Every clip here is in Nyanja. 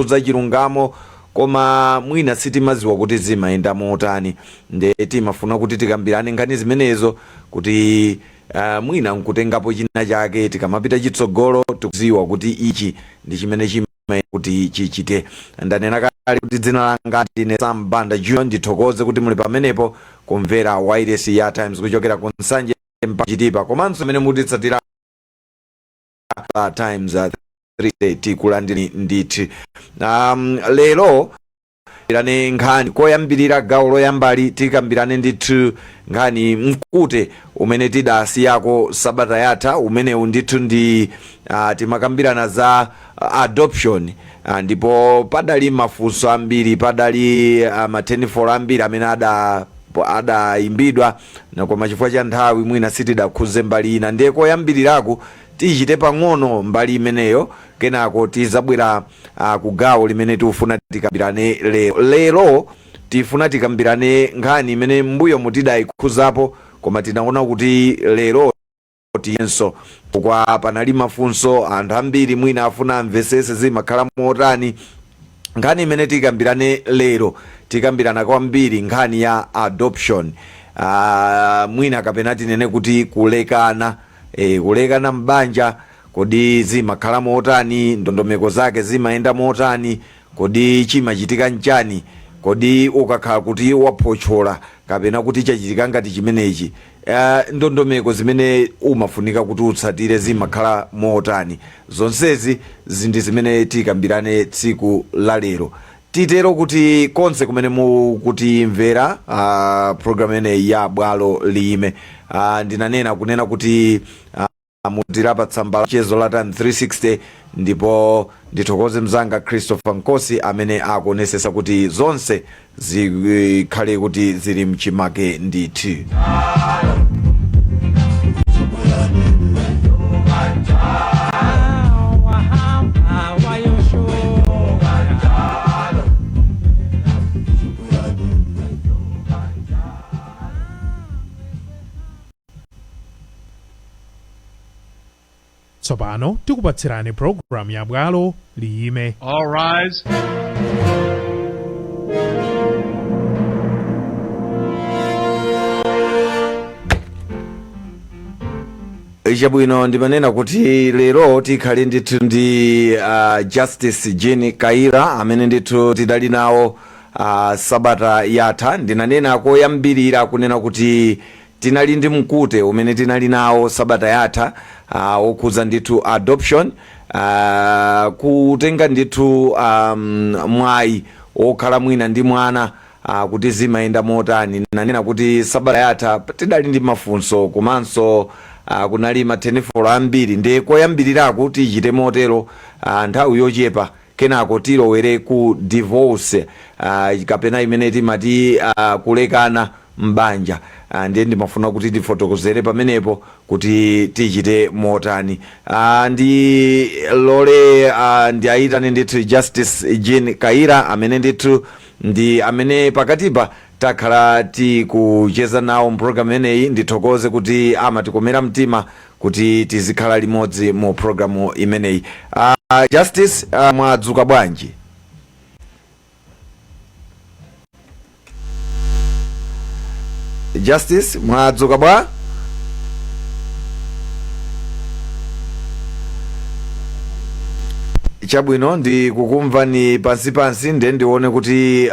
zokhuza chilungamo, koma mwina sitimaziwa kuti zimayenda motani. Nde timafuna kuti tikambirane nkhani zimenezo kuti mwina nkutengapo china chake, tikamapita chitsogolo tikuziwa kuti ichi ndi chimene chima kuti chichite. Ndanena kale kuti dzina langa ndine Sam Banda Junior. Ndithokoze kuti muli pamenepo kumvera wailesi ya Times kuchokera ku Nsanje mpaka Chitipa, komanso amene mutitsatira pa Times 3, tikulandiri ndithu. Lero tikambirane nkhani koyambirira, gawo loyambali tikambirane ndithu nkhani mkute umene tidasiyako sabata yatha. Umenewu ndithu ndi timakambirana za adoption, ndipo padali mafunso ambiri, padali mathenifolo ambiri amene adayimbidwa, na koma chifukwa cha nthawi mwina sitidakhuze mbali ina. Ndiye koyambiriraku tichite pang'ono mbali imeneyo, kenako tizabwera ku gawo limene tikufuna tikambirane lero. Lero tifuna tikambirane nkhani imene mbuyo mutidayikhuzapo, koma tinaona kuti lero tiyenso kwa panali mafunso, anthu ambiri mwina afuna amvesese zimakhala motani. Nkhani imene tikambirane lero, tikambirana kwambiri nkhani ya adoption, mwina kapena tinene kuti kulekana, kulekana m'banja. Kodi zimakhala motani? Ndondomeko zake zimayenda motani? Kodi chimachitika nchani? Kodi ukakhala kuti waphotchola kapena kuti chachitika ngati chimenechi, ndondomeko zimene umafunika kuti utsatire zimakhala motani? Zonsezi zindi zimene tikambirane tsiku la lero. Titero kuti konse kumene mukutimvera program imeneyi ya Bwalo Liyime, ndinanena kunena kuti mutira pa tsamba la chezo la Times 360, ndipo ndithokoze mzanga Christopher Nkosi amene akuonesesa kuti zonse zikhale kuti zili mchimake ndithu. Tsopano tikupatsirani programu ya Bwalo Liyime. All rise. Chabwino, ndimanena kuti lero tikhale ndithu ndi Justice Jean Kaira amene ndithu tidali nawo sabata yatha. Ndinanena koyambirira kunena kuti tinali ndi mkute umene tinali nawo sabata yatha, wokhudza ndithu adoption, kutenga ndithu mwayi wokhala mwina ndi mwana, kuti zimayenda motani. Nanena kuti sabata yatha tidali ndi mafunso komanso kunali mathenifolo ambiri. Ndiye koyambiriraku tichite motero, nthawi yochepa, kenako tilowere ku divorce, kapena imene timati kulekana m'banja. Ndiye ndimafuna kuti tifotokozere pamenepo kuti tichite motani. Ndilole ndiayitane ndithu Justice Jean Kaira amene ndithu ndi amene pakatipa takhala tikucheza nawo mpulogalamu imeneyi. Ndithokoze kuti amatikomera mtima kuti tizikhala limodzi mu programu imeneyi. Justice, mwadzuka bwanji? Justice, mwadzuka bwa? Chabwino, ndikukumvani pansipansi, ndiye ndione kuti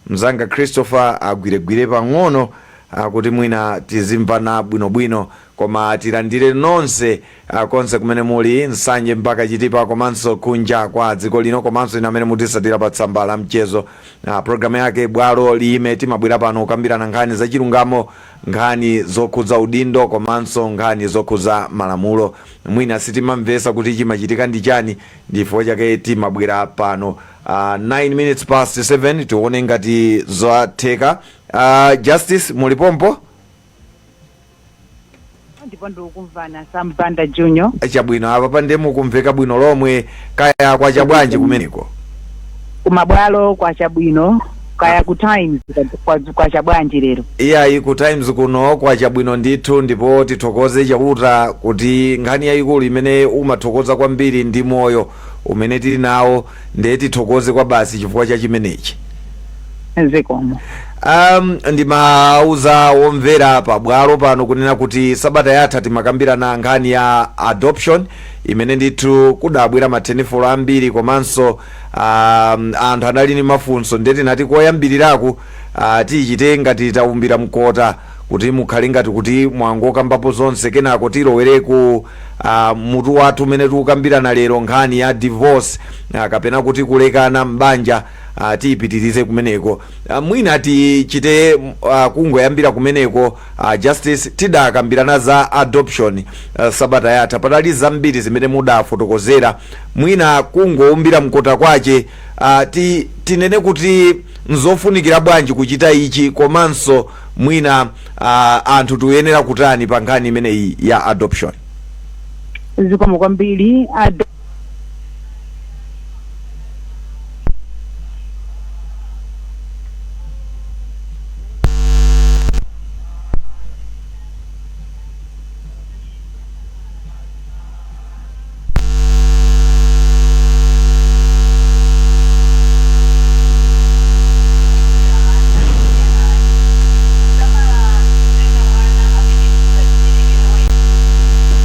mzanga Christopher agwiregwire pang'ono kuti mwina tizimvana bwinobwino. Koma tilandire nonse konse kumene muli, Nsanje mpaka Chitipa, komanso kunja kwa dziko lino, komanso inu amene mutisatira pa tsamba la mchezo. Programu yake Bwalo Liyime, timabwera pano kukambirana nkhani zachilungamo, nkhani zokhudza udindo, komanso nkhani zokhudza malamulo. Mwina sitimamvesa kuti chimachitika ndi chani, ndifukwa chake timabwera pano. 9 minutes past 7, tione ngati zatheka. Justice, mulipompo? Ndipo ndikukumvana, Sam Banda Junior. Chabwino, apa pande mukumveka bwino lomwe. Kaya kwacha bwanji kumeneko? Kumabwalo kwacha bwino. Kaya ku Times kwacha bwanji lero? Iyayi, ku Times kuno kwacha bwino ndithu, ndipo tithokoze Chauta kuti nkhani yayikulu imene umathokoza kwambiri ndi moyo. umene tili nawo, ndiye tithokoze kwa basi chifukwa cha chimenechi. Zikomo. Ndimauza womvera pabwalo pano kunena kuti sabata yatha timakambirana nkhani ya adoption, imene ndithu kudabwera mathenifolo ambiri, komanso anthu anali ndi mafunso. Ndiye tinati koyambiriraku tichite ngati taumbira mkota kuti mukhale ngati kuti mwangokambapo zonse, kenako tilowere ku mutu wathu umene tikukambirana lero, nkhani ya divorce kapena kuti kulekana m'banja. Tiyipitirize kumeneko. Mwina tichite kungoyambira kumeneko. Justice, tidakambirana za adoption sabata yatha, patali zambiri zimene mudafotokozera. Mwina kungoumbira mkota kwache, tinene kuti nzofunikira bwanji kuchita ichi, komanso mwina anthu tiyenera kutani pa nkhani imeneyi ya adoption? Zikomo kwambiri.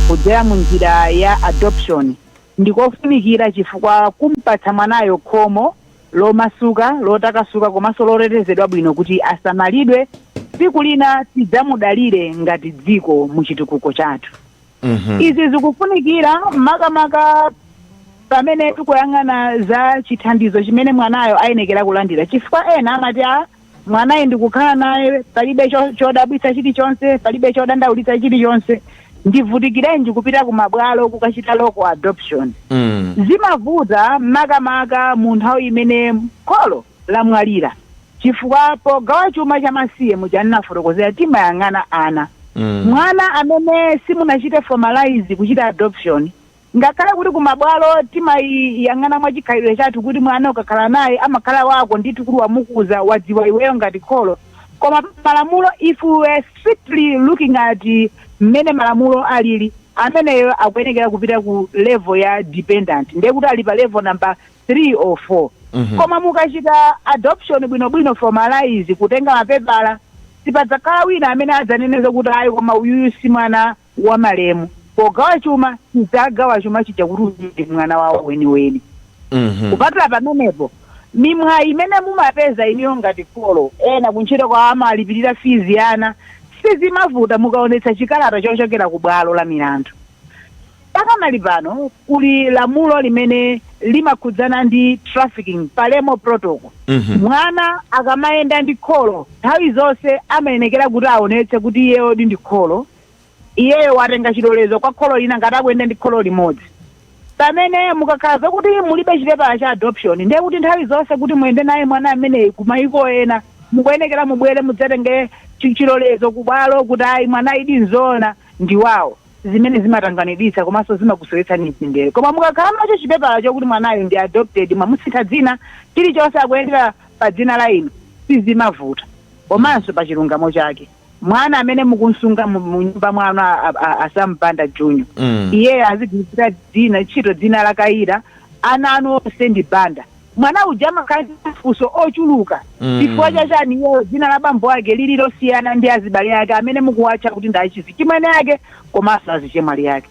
Kudzera mu njira ya adoption ndikofunikira chifukwa kumpatsa mwanayo khomo lomasuka, lotakasuka komanso lotetezedwa bwino kuti asamalidwe, tsiku lina tidzamudalire ngati dziko mu chitukuko chathu. Izi zikufunikira makamaka pamene tikuyang'ana za chithandizo chimene mwanayo ayenekera kulandira, chifukwa ena amati, a mwanayi ndikukhala naye, palibe chodabwitsa chilichonse, palibe chodandaulitsa chilichonse, ndivutikirenji kupita kumabwalo kukachita local adoption? Zimavuta makamaka mu nthawi imene kholo lamwalira, chifukwa pogawa chuma cha masiye, muja ndinafotokozera, timayang'ana ana. Mwana amene simunachite formalize kuchita adoption, ngakhale kuti kumabwalo timayang'ana mwachikhalidwe chathu kuti mwana ukakhala naye amakhala wako ndithu, kuti wamukuza, wadziwa iweyo ngati kholo, koma malamulo, if we were strictly looking at mmene malamulo alili, ameneyo akuyenekera kupita ku level ya dependent, ndiye kuti ali pa level number 3 or 4. Koma mukachita adoption bwinobwino, formalize, kutenga mapepala, sipadzakhala wina amene adzaneneza kuti ayi, koma uyuyu si mwana wa malemu. Pogawa chuma, tidzagawa chuma chija kuti uyu ndi mwana wawo weniweni. Kupatula pamenepo, mimwayi imene mumapeza iniyo ngati kholo, ena kuntchito kwawo amalipirira fees ana, sizimavuta mukaonetsa chikalata chochokera ku bwalo la milandu. Pakamali pano kuli lamulo limene limakhudzana ndi trafficking, Palermo Protocol. Mwana akamayenda ndi kholo, nthawi zonse amayenekera kuti aonetse kuti iyeyo ndi kholo, iyeyo watenga chilolezo kwa kholo lina ngati akuyenda ndi kholo limodzi. Pamene mukakhala zokuti mulibe chipepala cha adoption, ndiye kuti nthawi zonse kuti muyende naye mwana ameneyi kumayiko ena, mukuyenekera mubwere mudzatenge chilolezo kubwalo kuti ayi, mwana idi nzoona ndi wawo, zimene zimatanganidwitsa komanso zimakusowetsani mtendere. Koma mukakhala nacho chipepala chokuti mwanayo ndi adopted, mwamusintha dzina, chilichonse akuyendera pa dzina la inu, sizimavuta. Komanso pa chilungamo chake, mwana amene mukunsunga mu nyumba mwanu, asampanda Junior, iye azigwirisira dzina ntchito dzina la Kayira, ana anu onse ndi Banda. Mwana uja amakhala ndi mafunso ochuluka. Chifukwa chachani iyeyo dzina la bambo ake lili losiyana ndi azibale ake amene mukuwatcha kuti ndi achizichimwene ake komanso azichemwali ake?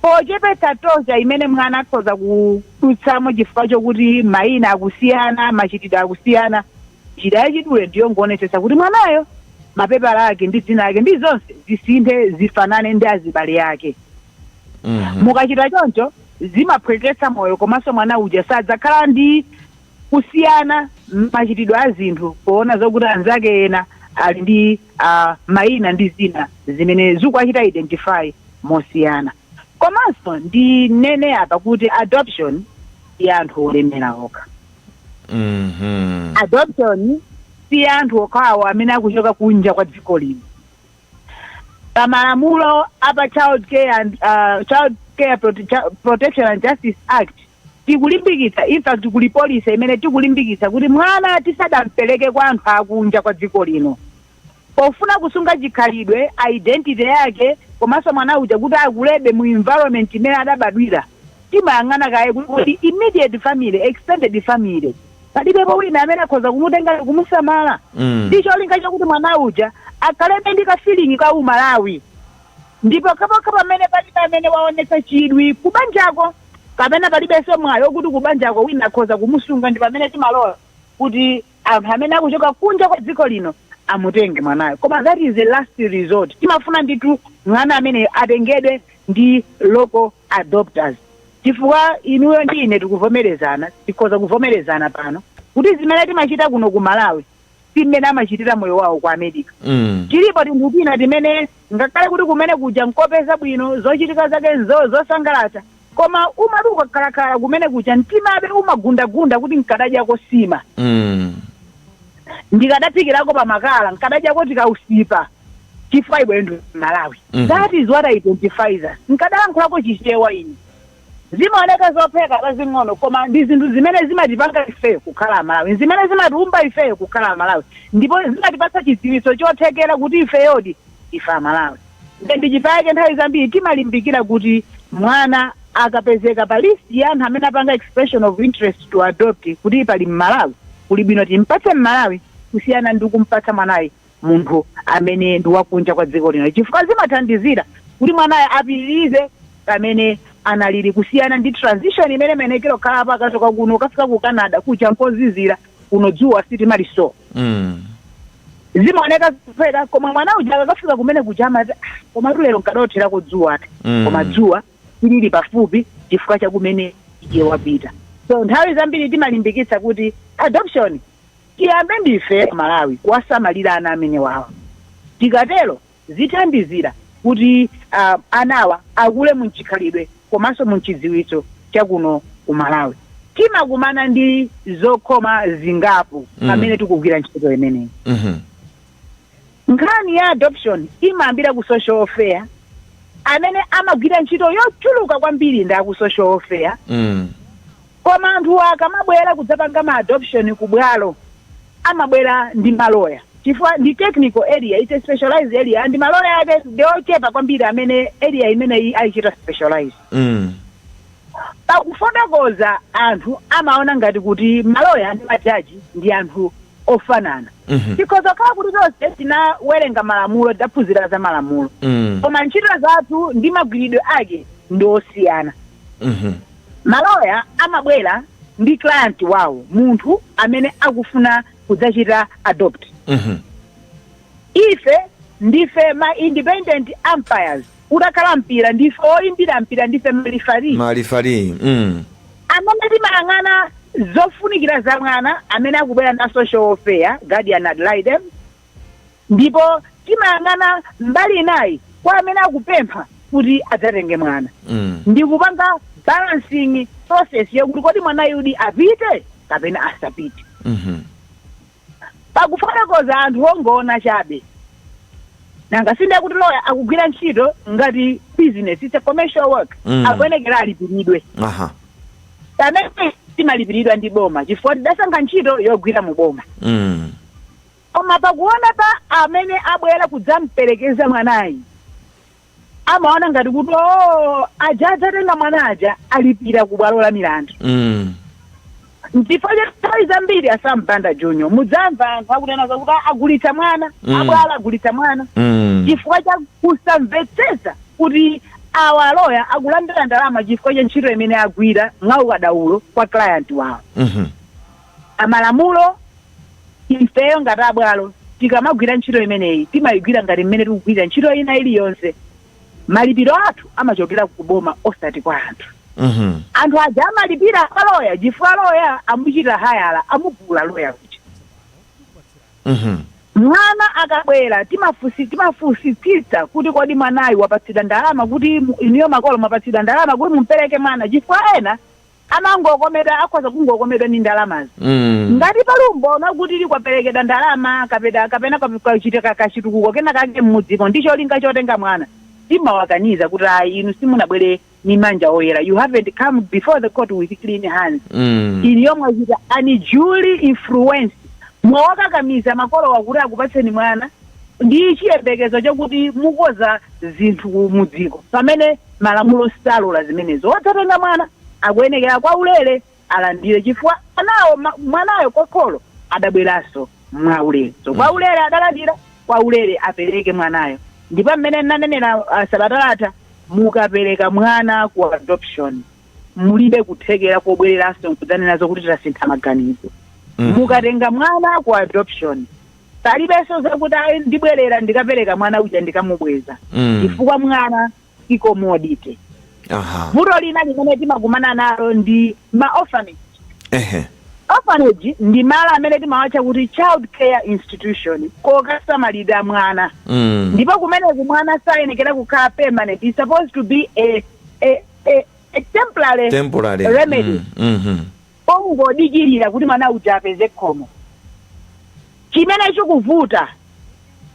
Pochepetsa torture imene mwana akhoza kudutsamo chifukwa chokuti mayina akusiyana, machitidwe akusiyana, njira yachidule ndiyo ngoonetsetsa kuti mwanayo mapepala ake ndi dzina ake ndi zonse zisinthe, zifanane ndi azibale ake. Mukachita choncho, zimaphweketsa moyo, komanso mwana uja sadzakhala ndi kusiyana machitidwe a zinthu poona zokuti anzake ena ali ndi mayina ndi zina zimene zikuachita identify mosiyana. Komanso ndinene apa kuti adoption ya anthu olemera okha. Adoption si ya anthu okhawo amene akuchoka kunja kwa dziko lino. Pamalamulo apa Child Care and Child Care Protection and Justice Act, tikulimbikitsa, in fact kuli policy imene tikulimbikitsa kuti mwana tisadampereke kwa anthu akunja kwa dziko lino, pofuna kusunga chikhalidwe, identity yake, komanso mwana uja kuti akulebe mu environment imene adabadwira. Timayang'ana kaye kuti immediate family, extended family, palibepo wina amene akhoza kumutenga kumusamala, ndi cholinga chakuti mwana uja akhalebe ndi ka feeling ka Umalawi. Ndipo kapokha pamene palibe amene waonetsa chidwi kubanjako, kapena palibenso mwayi wokuti kubanjako wina akhoza kumusunga, ndi pamene timalola kuti anthu amene akuchoka kunja kwa dziko lino amutenge mwanayo. Koma that is the last resort. Timafuna ndithu mwana amene atengedwe ndi local adopters, chifukwa inuyo ndi ine tikuvomerezana, tikhoza kuvomerezana pano kuti zimene timachita kuno ku Malawi si mmene amachitira moyo wawo ku America. Tilipo tinthu tina timene ngakhale kuti kumene kuja nkopeza bwino, zochitika zake nzo zosangalatsa, koma umati ukakhalakhala kumene kuja, mtimabe umagundagunda kuti nkadadyako sima, ndikadaphikirako pamakala, nkadadyako tikausipa, chifukwa ibwe ndi Malawi. That is what identifies us. Nkadalankhulako Chichewa ine. Zimaoneka zopheka zazing'ono, koma ndi zinthu zimene zimatipanga ifeyo kukhala Amalawi, zimene zimatiumba ifeyo kukhala Amalawi, ndipo zimatipatsa chidziwitso chothekera kuti ifeyodi ife Amalawi. Ndi chifukwa nthawi zambiri timalimbikira kuti mwana akapezeka pa list ya anthu amene apanga expression of interest to adopt kuti pali Mmalawi, kuli bwino timpatse Mmalawi kusiyana ndi kumpatsa mwanayi munthu amene ndi wakunja kwa dziko lino, chifukwa zimathandizira kuti mwanayi apitirize pamene analili, kusiyana ndi transition imene menekero khalapa akachoka kuno ukafika ku Canada kuja nkozizira, kuno dzuwa sitimaliso. Zimaoneka zophweka, koma mwana uja akakafika kumene kuja amati, "Ah, koma lero nkadotherako dzuwa." Koma dzuwa lili pafupi chifukwa chakumene iye wapita. So nthawi zambiri timalimbikitsa kuti adoption tiyambe ndife Malawi kuwasamalira ana amene wawa. Tikatero zithandizira kuti anawa akule munchikhalidwe komanso munchidziwitso chakuno ku Malawi. Timakumana ndi zokhoma zingapo pamene tikugwira ntchito imeneyi. Nkhani ya adoption imayambira ku social welfare. Amene amagwira ntchito yochuluka kwambiri ndi aku social welfare. Koma anthu akamabwera kudzapanga ma adoption ku bwalo, amabwera ndi maloya, chifukwa ndi technical area, it's a specialized area, and maloya ake ndi ochepa kwambiri amene area imeneyi ayichita specialize. Pakufotokoza, anthu amaona ngati kuti maloya ndi majaji ndi anthu ofanana. Tikhoza kukhala kuti tonse tinawerenga malamulo, tidaphunzira za malamulo, koma ntchito zathu ndi magwiridwe ake ndi osiyana. Maloya amabwera ndi client wawo, munthu amene akufuna kudzachita adopt. Ife ndife ma independent umpires. Utakhala mpira, ndife oyimbira mpira, ndife ma referee. Ma referee. Amene timayang'ana zofunikira za mwana amene akubwera na social welfare, guardian ad litem, ndipo timayang'ana mbali inayi kwa amene akupempha kuti adzatenge mwana, ndi kupanga balancing process yokuti kodi mwana yudi apite kapena asapite. Pakufotokoza, anthu ongoona chabe, nanga sinde kuti loya akugwira ntchito ngati business, it's a commercial work, akuyenekera alipiridwe. Pamene timalipiridwa ndi boma chifukwa tidasankha ntchito yogwira mu boma. Koma pakuona pa amene abwera kudzamperekeza mwanayi, amaona ngati kuti o, aja adzatenga mwana aja alipira ku bwalo la milandu. Nchifukwa cha nthawi zambiri, asampanda Junior, mudzamva anthu akunena zakuti, "Ah, agulitsa mwana, abwala agulitsa mwana," chifukwa cha kusamvetsetsa kuti awa aloya akulandira ndalama chifukwa cha ntchito imene agwira mwaukadaulo kwa client wawo. Amalamulo, ifeyo ngati abwalo tikamagwira ntchito imeneyi, timayigwira ngati mmene tikugwira ntchito ina iliyonse. Malipiro athu amachokera kuboma, osati kwa anthu. Anthu aja amalipira aloya chifukwa loya amuchita hire, amugula loya kuja. Mwana akabwera, timafusitsitsa kuti kodi mwanayu wapatsidwa ndalama, kuti inuyo makolo mwapatsidwa ndalama kuti mumpereke mwana? Chifukwa ena amangokomedwa, akhoza kungokomedwa ndi ndalamazi. Ngati pali umboni kuti likwaperekedwa ndalama kapena kachitika kachitukuko kena kake mmudzimo ndi cholinga chotenga mwana, timawakaniza kuti ayi, inu simunabwere ni manja oyera, you haven't come before the court with clean hands. Iniyo mwachita unduly influence, mwawakakamiza makolo wakuti akupatseni mwana ndi chiyembekezo chokuti mukoza zinthu mudziko, pamene malamulo salola zimenezo. Wodzatenga mwana Akuyenekera kwa ulere alandire, chifukwa anawo mwanayo kokholo adabweranso mwaulere. So kwa ulere adalandira, kwa ulere apereke mwanayo. Ndipo mmene nanenera sabata latha, mukapereka mwana ku adoption, mulibe kuthekera kobwereranso nkudzanena kuti tasintha maganizo. Mukatenga mwana ku adoption, palibenso zakuti ayi, ndibwerera ndikapereka mwana uja, ndikamubweza, chifukwa mwana si commodity. Vuto lina limene timakumana nalo ndi ma orphanage. Orphanage ndi malo amene timawatcha kuti child care institution, kokasamalira mwana. Ndipo kumeneku mwana sayenekera kukhala permanent. It's supposed to be a temporary temporary remedy, ongodikirira kuti mwana uja apeze khomo. Chimene chikuvuta,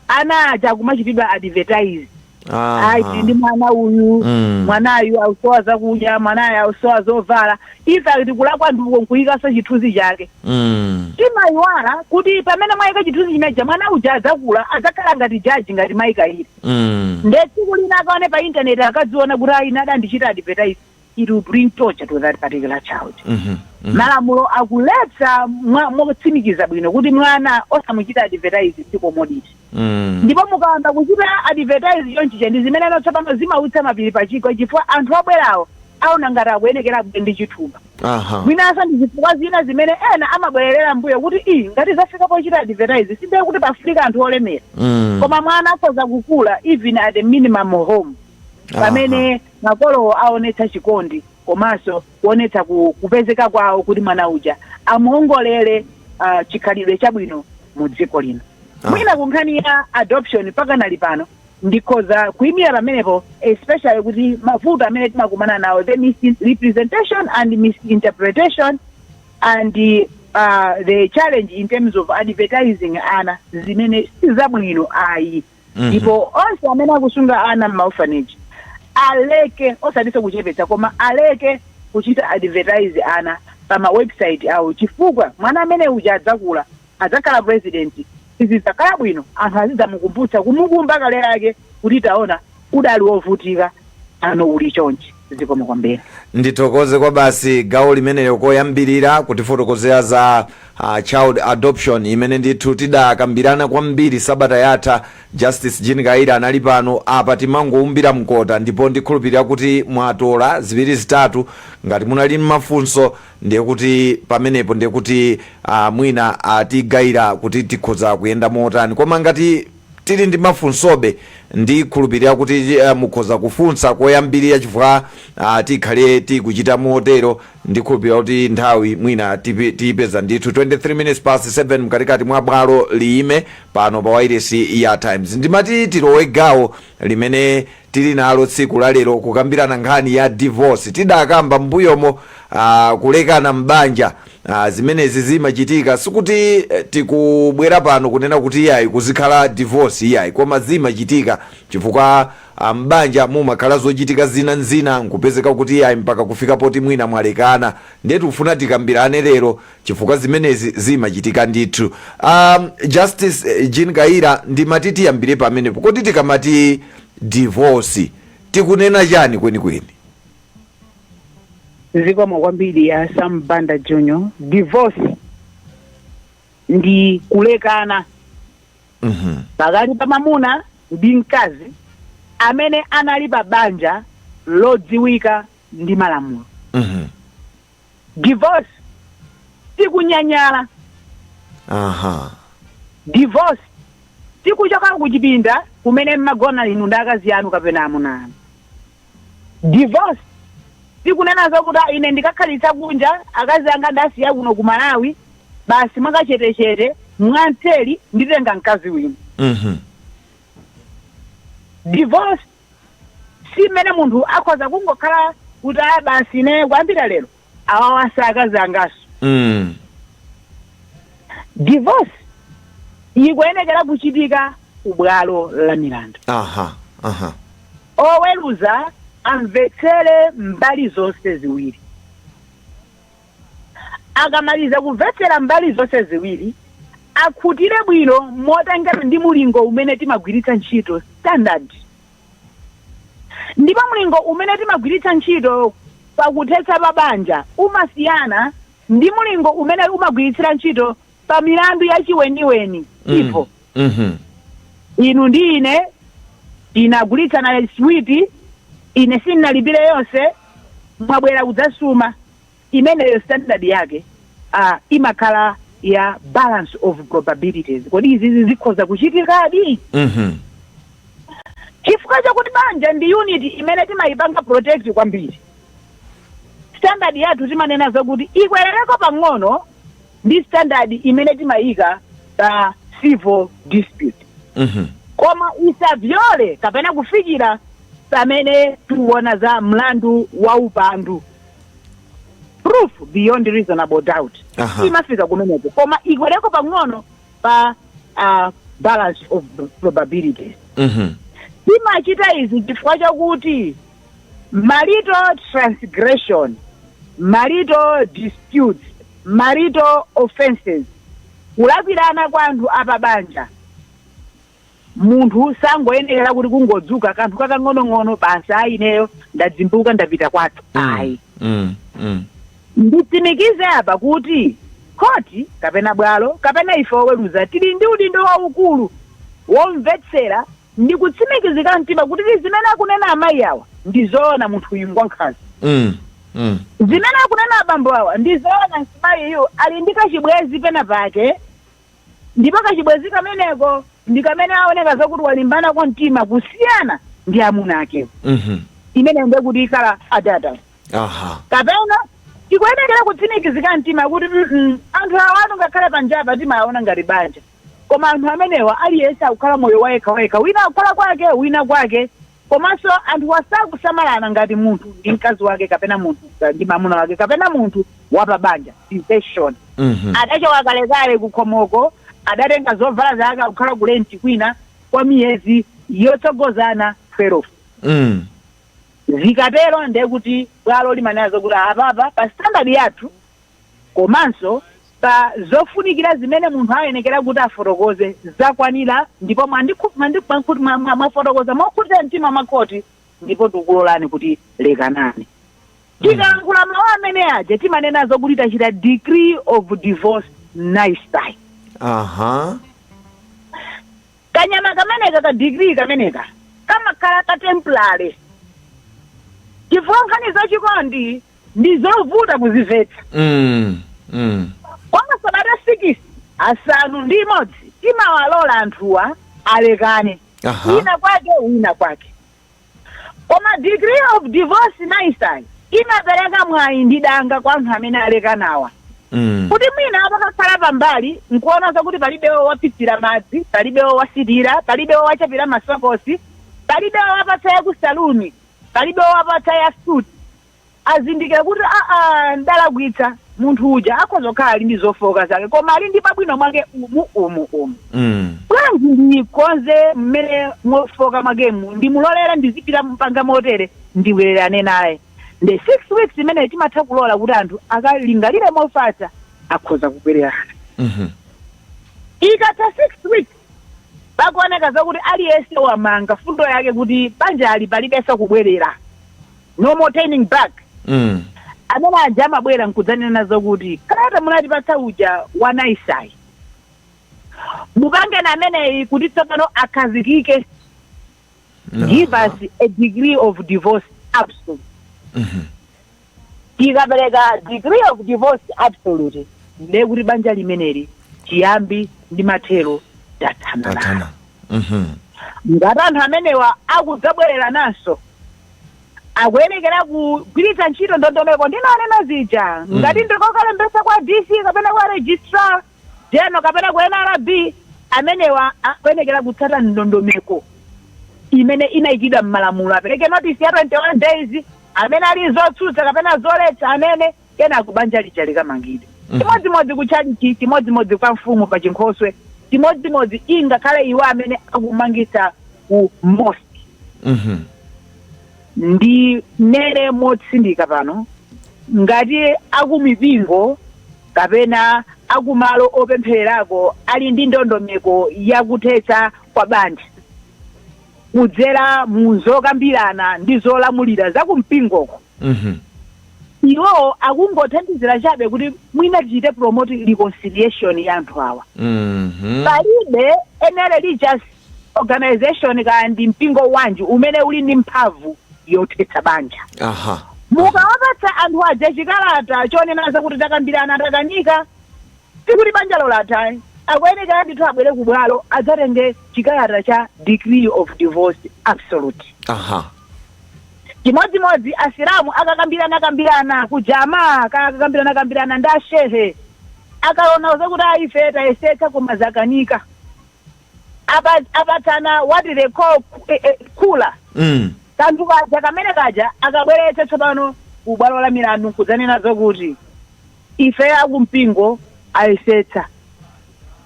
ana aja kumachitidwa advertise. Ayi, tili ndi mwana uyu, mwanayu akusowa zakudya, mwanayu akusowa zovala. Ife tikulakwa ndikuko nkuyikaso chithunzi chake. Timayiwala kuti pamene mwayika chithunzi chimeja, mwana uja adzakula, adzakhala ngati jaji, ngati mayikayira. Nde tsiku lina akaone pa intaneti, akadziona kuti ayi, nadandichita advertise, it will bring torture to that particular child. Malamulo akuletsa motsimikiza bwino kuti mwana osamuchita advertise, si commodity. Ndipo mukayamba kuchita advertise chonchicha, ndi zimene tsopano zimautsa mapiri pachigwa, chifukwa anthu abwerawo aona ngati akuyenekera abwere ndi chithumba. Mwinanso ndi zifukwa zina zimene ena amabwererera mbuyo kuti i ngati zafika pochita advertise, sindiye kuti pafika anthu olemera. Koma mwana akhoza kukula even at a minimum home, pamene makolowo aonetsa chikondi komanso kuonetsa kupezeka kwawo kuti mwana uja amuongolere chikhalidwe chabwino mu dziko lino. Mwina ku nkhani ya adoption pakanali pano ndikhoza kuyimira pamenepo, especially kuti mavuto amene timakumana nawo, the misrepresentation and misinterpretation and the challenge in terms of advertising ana, zimene sizabwino ayi. Ndipo onse amene akusunga ana m'maorphanage aleke, osatinso kuchepetsa, koma aleke kuchita advertise ana pa ma website awo, chifukwa mwana amene uja adzakula, adzakhala president. Sizidzakhala bwino, anthu azidzamukumbutsa, kumukumba kale lake kuti taona, udali wovutika, ano uli chonchi. Zikomo kwambiri. Ndithokoze kwa basi gawo limenelo koyambirira kutifotokozera za child adoption, imene ndithu tidakambirana kwambiri sabata yatha. Justice Jean Kaira anali pano. Apa timangoumbira mkota, ndipo ndikhulupirira kuti mwatola ziwiri zitatu. Ngati munali mafunso, ndiye kuti pamenepo ndiye kuti mwina atigayira kuti tikhoza kuyenda motani. Koma ngati tili ndi mafunsobe, ndikhulupirira kuti mukhoza kufunsa koyambirira, chifukwa tikhale tikuchita motero. Ndikhulupirira kuti nthawi mwina tiyipeza ndithu. 23 minutes past 7, mkatikati mwa Bwalo Liyime pano pa wairesi ya Times. Ndimati tilowe gawo limene tili nalo tsiku la lero, kukambirana nkhani ya divorce. Tidakamba m'mbuyomo kulekana m'banja. Zimenezi zimachitika. Sikuti tikubwera pano kunena kuti iyayi, kuzikhala divorce, iyayi, koma zimachitika chifukwa m'banja mumakhala zochitika zina nzina, nkupezeka kuti iyayi, mpaka kufika poti mwina mwalekana. Ndiye tikufuna tikambirane lero chifukwa zimenezi zimachitika ndithu. Justice Jean Kaira, ndimati tiyambire pamenepo. Kodi tikamati divorce tikunena chani kwenikweni? Zikomo kwambiri ya Sam Banda Junior. Divorce ndi kulekana pakati pa mamuna ndi mkazi amene anali pa banja lodziwika ndi malamulo. Divorce tikunyanyala. Divorce tikuchoka kuchipinda kumene mmagona inu ndi akazi anu kapena amuna anu. Divorce tikunena zakuti "Ah, ine ndikakhalitsa kunja, akazi anga ndasiya kuno ku Malawi, basi mwakachetechete, mwamtseri nditenga mkazi wina." Divorce si mmene munthu akhoza kungokhala kuti aya, basi, ine kuyambira lero awawasa akazi angaso. Divorce ikuyenekera kuchitika kubwalo la milandu. aha aha Oweruza amvetsere mbali zonse ziwiri. Akamaliza kumvetsera mbali zonse ziwiri, akhutire bwino motengera ndi mulingo umene timagwiritsa ntchito, standard. Ndipo mulingo umene timagwiritsa ntchito Pakuthetsa pa banja umasiyana ndi mulingo umene umagwiritsira ntchito pa milandu yachiweniweni ipo. Inu ndi ine tinagulitsana switi, ine sindinalipire yonse, mwabwera kudzasuma. Imeneyo standard yake imakhala ya balance of probabilities. Kodi izizi zikhoza kuchitikadi? Chifukwa chakuti banja ndi unit imene timayipanga protect kwambiri, standard yathu timanena zokuti ikwerereko pang'ono ndi standard imene timayika pa civil dispute, koma isavyole kapena kufikira pamene tikuona za mlandu wa upandu, proof beyond reasonable doubt. Imafika kumeneko, koma ikwereko pang'ono pa balance of probabilities. Timachita izi chifukwa chakuti marital transgression, marital disputes, marital offenses, kulakwirana kwa anthu apabanja, munthu sangoyenera kuti kungodzuka kanthu kakang'onong'ono basi, "Ayi, ineyo ndadzimbuka, ndapita kwathu." Ayi. Nditsimikize apa kuti khoti kapena bwalo kapena ife oweruza tili ndi udindo waukulu womvetsera ndi kutsimikizika mtima kuti zimene akunena amayi awa ndi zoona, munthu uyu ngwankhanza, zimene akunena abambo awa ndi zoona, mzimayiyu ali ndi kachibwezi pena pake, ndipo kachibwezi kameneko ndi kamene aoneka zakuti walimbana kwa mtima kusiyana ndi amuna akewo. Imene ndiye kuti ikhala adata kapena tikuyenekera kutsimikizika mtima kuti anthu awatu ngakhale panjapa timaona ngati banja, koma anthu amenewa aliyense akukhala moyo wayekha wayekha, wina akukhala kwake, wina kwake, komanso anthu wasakusamalana ngati munthu ndi mkazi wake kapena munthu ndi mamuna wake kapena munthu wapabanja, desertion. Adachoka kalekale kukhomoko, adatenga zovala zake, akukhala ku rent kwina kwa miyezi yotsogozana 12. Zikatero ndiye kuti bwalo limanena zokuti apapa pa standard yathu komanso pa zofunikira zimene munthu ayenekera kuti afotokoze zakwanira, ndipo mwafotokoza mokhutira mtima makhoti, ndipo tikulolani kuti lekanani. Tikalankhula mawu amene aja timanena zokuti tachita decree of divorce nisi. Kanyama kameneka ka decree kameneka kamakhala ka temporary, chifukwa nkhani zachikondi ndi zovuta kuzimvetsa. Kwa masabata 6, 6, timawalola anthuwa alekane, wina kwake, wina kwake, koma decree of divorce nisi imapereka mwayi ndi danga kwa anthu amene alekanawa kuti mwina apakakhala pambali nkuona zakuti palibewo wapitsira madzi, palibewo wasitira, palibewo wachapira masokosi, palibewo wapatsa ya ku saluni, palibewo wapatsa ya suti, azindikira kuti aa, ndalakwitsa. Munthu uja akhoza kukhala ali ndi zofoka zake, koma ali ndi pabwino mwake umu umu umu. Bwanji ndikonze mmene mofoka mwakemu, ndimulolera ndizipita mpanga motere, ndibwererane naye? Ndi 6 weeks imene timatha kulola kuti anthu akalingalire mofatsa, akhoza kubwererana. Ikatha 6 weeks, pakuoneka zakuti aliyense wamanga fundo yake kuti banja ali palibenso kubwerera, no more turning back, amene aja amabwera nkudzanena zokuti kalata munatipatsa uja wa nisi, mupange na ameneyi kuti tsopano akhazikike. Give us a decree of divorce absolute. Tikapereka decree of divorce absolute, ndiye kuti banja limeneli chiyambi ndi mathero tathana. Tathana. Ngati anthu amenewa akudzabwerera nanso, akuyenekera kugwiritsa ntchito ndondomeko ndinanena zija. Ngati ndikokalembetsa kwa DC kapena kwa registrar general kapena ku NRB, amenewa akuyenekera kutsata ndondomeko imene inayikidwa m'malamulo, apereke notice ya 21 days, amene ali zotsutsa kapena zoletsa amene, kenako banja lija likamangidwe. Chimodzimodzi kutchalichi, chimodzimodzi kwa mfumu pa chinkhoswe, chimodzimodzi ingakhale iwo amene akumangitsa ku mosque. Ndi nene motsindika pano, ngati akumipingo kapena akumalo opemphererako ali ndi ndondomeko yakuthetsa kwa banja kudzera mu zokambirana ndi zolamulira zakumpingoko, Iwowo akungothandizira chabe kuti mwina tichite promote reconciliation ya anthu awa. Palibe any religious organization kandi mpingo wanji umene uli ndi mphamvu yothetsa banja. Mukawapatsa anthu aja chikalata chonena zakuti takambirana, takanika, sikuti banja lolatha. Akuyenekera ndithu abwere kubwalo adzatenge chikalata cha decree of divorce absolute. Chimodzimodzi Asilamu akakambirana kambirana kujama, akakambirana kambirana ndi ashehe, akaona zakuti aife tayesetsa koma zakanika, apatsana what they call khula. Kanthu kaja kamene kaja akabweretse tsopano kubwalo la milandu kudzanena zakuti ife akumpingo ayesetsa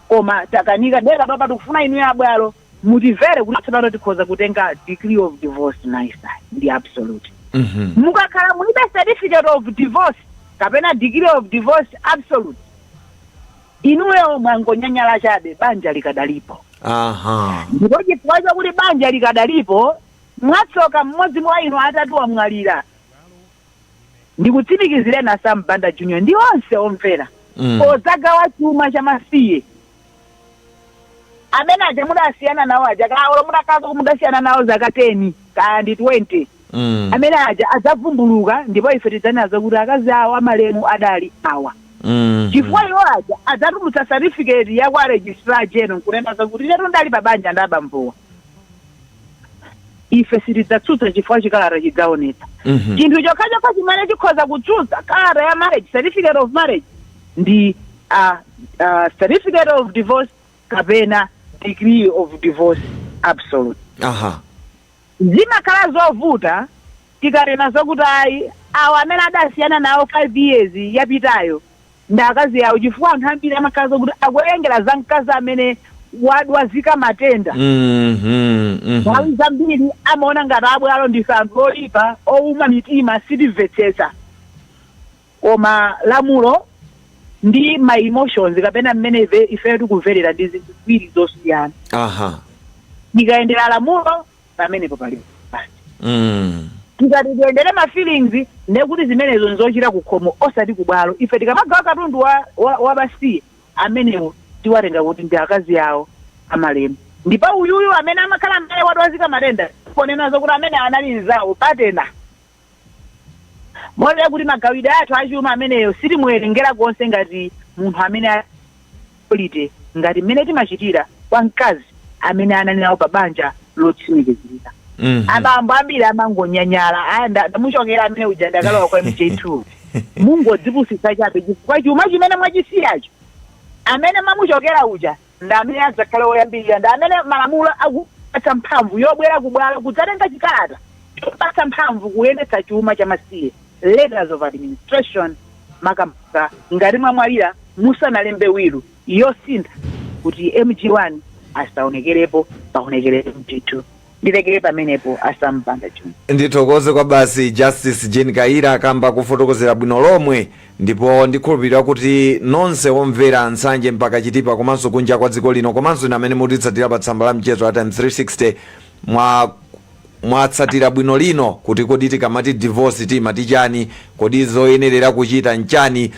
koma takanika, dera papa tikufuna inu abwalo mutimvere kuti tsopano tikhoza kutenga decree of divorce naisa ndi absolute. Mukakhala mulibe certificate of divorce kapena decree of divorce absolute, inuyo mwangonyanyala chabe, banja likadalipo. Ndipo chifukwa chakuti banja likadalipo, mwatsoka mmodzi mwa inu atatu wamwalira, ndikutsimikizireni a Sam Banda Junior ndi onse omvera, podzagawa chuma cha masiye, amene aja mudasiyana nawo aja, kaolo mudakhala mudasiyana nawo zaka 10 kaya ndi 20, amene aja adzavumbuluka, ndipo ife tidzanena kuti akazi awo amalemu adali awa, chifukwa iwo aja adzatulutsa certificate ya kwa Registrar General nkunena zakuti inetu ndali pa banja ndi abambowa. Ife sitidzatsutsa chifukwa chikalata chidzaonetsa. Chinthu chokhachokha chimene chikhoza kutsutsa kalata ya marriage, certificate of marriage, ndi certificate of divorce kapena decree of divorce absolute. Zimakhala zovuta tikanena zokuti ayi, awo amene adasiyana nawo 5 years yapitayo ndi akazi awo, chifukwa anthu ambiri amakhala zokuti akuwerengera za mkazi amene wadwazika matenda. Nthawi zambiri amaona ngati abwalo ndife anthu oyipa, owuma mitima, sitimvetsetsa. Koma lamulo ndi ma emotions kapena mmene ife tikumverera ndi zinthu ziwiri zosiyana. Tikayendera lamulo, pamenepo pali basi. Tikati tiyendere ma feelings, ndekuti zimenezo nzochita kukhomo osati kubwalo. Ife tikamagawa katundu wa masiye amenewo, tiwatenga kuti ndi akazi awo amalemu, ndipo uyuyu amene amakhala amene wadwazika matenda, ponena zokuti amene anali nzawo patena motera kuti magawidwe athu achuma ameneyo sitimuwerengera konse ngati munthu amene alite, ngati mmene timachitira kwa mkazi amene anali nawo pa banja lotsimikizirika. Abambo ambiri amangonyanyala, aya, ndamuchokera amene uja, ndakalowa kwa MJ2. Mungodzipusitsa chabe, chifukwa chuma chimene mwachisiyacho, amene mamuchokera uja ndi amene adzakhale woyambirira, ndi amene malamulo akupatsa mphamvu yobwera kubwalo kudzatenga chikalata chopatsa mphamvu kuyendetsa chuma cha masiye, letters of administration, makamaka ngati mwamwalira musanalembe will yosintha kuti MG1 asaonekerepo, paonekere MG2. Ndilekere pamenepo, a Sam Banda Junior. Ndithokoze kwa basi Justice Jane Kaira akamba kufotokozera bwino lomwe, ndipo ndikhulupirira kuti nonse omvera, Nsanje mpaka Chitipa komanso kunja kwa dziko lino, komanso ine amene mutitsatira pa tsamba la mchezo la Times 360, mwatsatira bwino lino kuti kodi tikamati divorce timati chani, kodi zoyenerera kuchita nchani?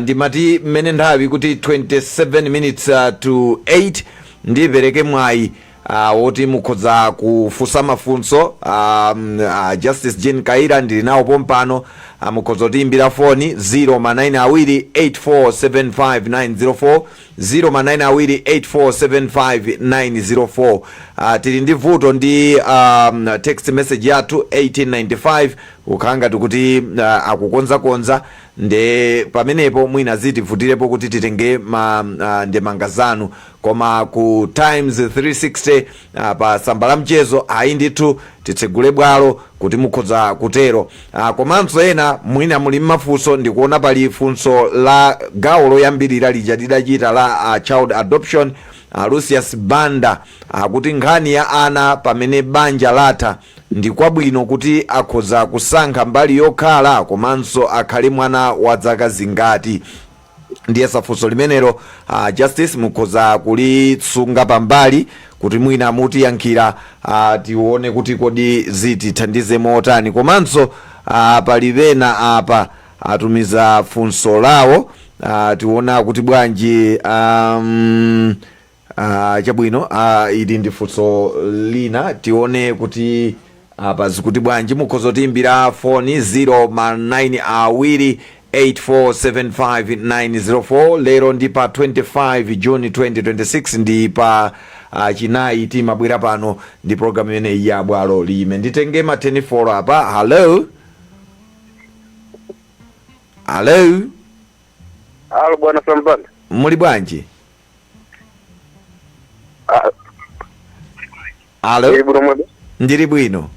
Ndimati mmene nthawi kuti 27 minutes to 8, ndipereke mwayi woti mukhoza kufunsa mafunso Justice Jane Kaira. Ndili nawo pompano. Mukhoza kutiyimbira foni 0 manine 2 8475904, 0 manine 2 8475904. Tili ndi vuto ndi text message yathu 1895, kukhala ngati kuti akukonzakonza, nde pamenepo mwina zitivutirepo kuti titenge ma ndemanga zanu. Koma ku Times 360 pa tsamba la mchezo, ayi ndithu, titsegule bwalo kuti mukhoza kutero. Komanso ena mwina muli mmafunso. Ndikuona pali funso la gawo loyambirira lija lidachita la child adoption. Lucius Banda akuti nkhani ya ana pamene banja latha, ndi kwabwino kuti akhoza kusankha mbali yokhala, komanso akhale mwana wa zaka zingati? Ndiye funso limenelo, Justice, mukhoza kulisunga pambali kuti mwina mutiyankhira, tione kuti kodi zitithandize motani. Komanso pali pena apa Atumiza funso lawo. Tiona kuti bwanji. Chabwino, ili ndi funso lina. Tione kuti apa zikuti bwanji. Mukhoza kutiimbira foni 0 ma 9 awiri 8475904. Lero ndi pa 25 June 2026, ndi pa Chinayi timabwera pano ndi programu imeneyi ya Bwalo Lime. Nditenge ma 24 apa. Hello, hello. Alo, bwana Sambanda. Muli bwanji? Ah, Alo. Ndili bwino mwebe. Ndili bwino.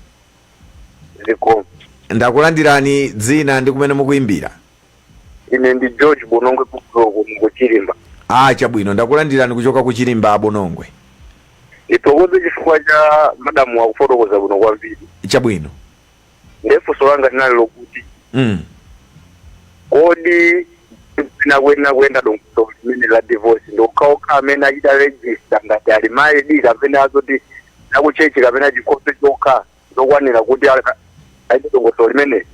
Zikomo. Ndakulandirani. Dzina ndi kumene mukuimbira? Ine ndi George Bonongwe kuko kuChirimba. Ah, chabwino, ndakulandirani kuchoka ku Chirimba, Bonongwe. Ndithokoze chifukwa cha madamu akufotokoza bwino kwambiri. Chabwino. Ndiye funso langa linali lokuti kodi nakwena kuyenda dongosolo limene la divorce ndi okhaokha amene achita register ngati ali married, kapena azoti nakuchechi kapena chikhoso chokha zokwanira kuti aite dongosolo limene?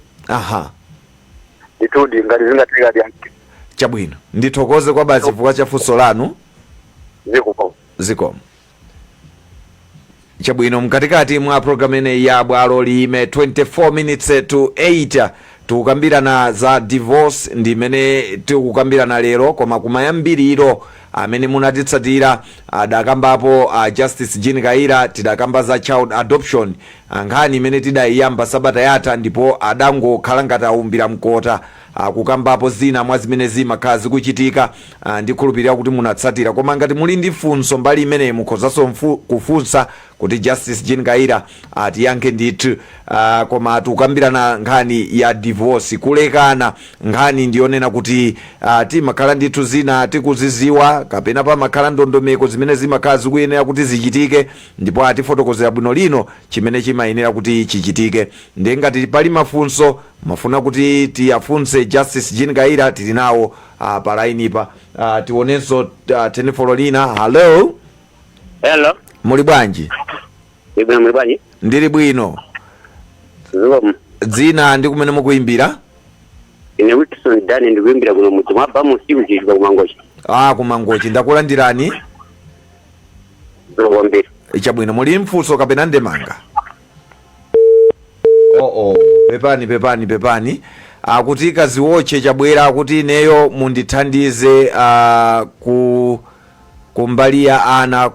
Ndithudi, ngati zingatheka ti. Chabwino, ndithokoze kwa basi chifukwa cha funso lanu. Zikomo. Zikomo. Chabwino, mkatikati mwa programu ineyi ya Bwalo Lime, 24 minutes to 8, tikukambirana za divorce ndi imene tikukambirana lero. Koma kumayambiriro, amene munatitsatira, adakambapo Justice Jean Kaira. Tidakamba za child adoption, nkhani imene tidayiyamba sabata yatha, ndipo adangokhala ngati aumbira mkota, kukambapo zina mwa zimene zimakhala zikuchitika. Ndikhulupirira kuti munatsatira, koma ngati muli ndi funso mbali imeneyi, mukhozanso kufunsa kuti Justice Jean Kaira atiyankhe ndithu. Koma tikukambirana nkhani ya divorce, kulekana. Nkhani ndiyonena kuti timakhala ndithu zina tikuziziwa, kapena pamakhala ndondomeko zimene zimakhala zikuyenera kuti zichitike, ndipo atifotokozera bwino lino chimene chimayenera kuti chichitike. Ndiye ngati pali mafunso mafuna kuti tiyafunse Justice Jean Kaira, tili nawo pa line pa. Tionenso telefoni lina. Hello. Hello. Muli bwanji? Ibwino, muli bwanji? Ndili bwino. Zikomo. Dzina ndi kumene mukuimbira? Ine Wilson Dani, ndikuimbira kuno mudzi mwa Bamusi, kuchishwa, kuMangochi. Ah, kuMangochi, ndakulandirani. Zikomo kwambiri. Chabwino, muli mfunso kapena ndemanga? Oh, pepani, pepani, pepani. Akuti kaziwotche chabwera, akuti ineyo mundithandize ku kumbali ya ana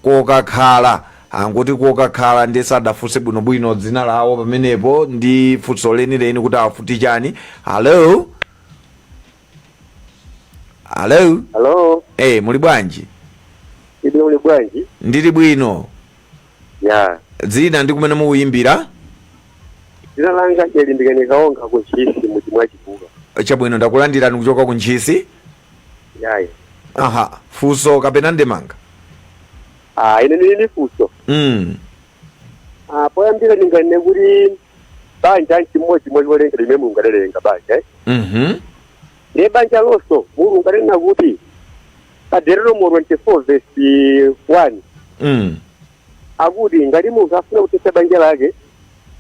kokakhala. Anguti kokakhala, ndi sadafunse bwinobwino dzina lawo pamenepo ndi funso lenileni kuti afuti chani. Hello, hello. Hello. Eh, muli bwanji? Ine uli bwanji? Ndili bwino. Ya. Dzina ndi kumene mukuyimbira? Dzina langa Chelimbikani Kaonga, kuNtchisi, mudzi mwa Chibuka. Chabwino, ndakulandirani kuchoka ku Ntchisi. Yayi. Aha, funso kapena ndemanga? Ah, ine ndili ndi funso. Ah, poyambira ndinganene kuti banja nchimodzi mwa cholenga limene Mulungu adalenga, banja, eh? Ndiye banja lonso Mulungu adanena kuti pa Deuteronomy 24 verse 1 akuti ngati munthu afuna kuthetsa banja lake,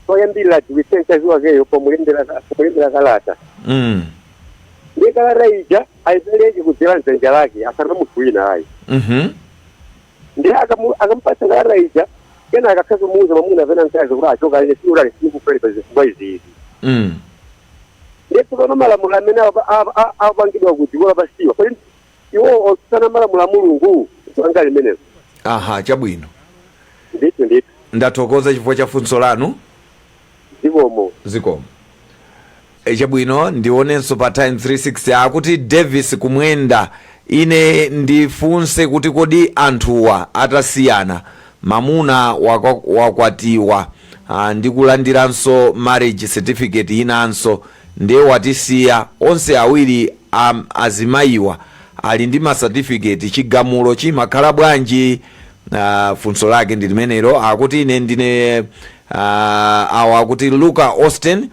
poyambirira adziwitse mkazi wakeyo pomulembera kalata. Ndiye kalata ija ayipereke kudzera mdzanja lake, asana munthu wina ayi. Ndiye akamupatsa kalata ija, kena akakhaza kumuuza mwamuna apena mkazi kuti achoka, ine siulali sikufere pa zifukwa izi izi. Ndiye tsopano malamulo amene apangidwa ku dziko lapansiwa, kodi iwo osana malamulo a Mulungu anga limenezo? Aha, chabwino. Ndithu, ndithu. Ndathokoza chifukwa cha funso lanu. Zikomo. Zikomo. E, chabwino, ndionenso pa Times 360. Akuti Davis Kumwenda, ine ndifunse kuti kodi anthuwa atasiyana, mamuna wakwatiwa ndi kulandiranso marriage certificate inanso, ndiye watisiya, onse awiri azimayiwa ali ndi ma certificate, chigamulo chimakhala bwanji? Funso lake ndi limenelo. Akuti ine ndine awa, akuti Luka Austin,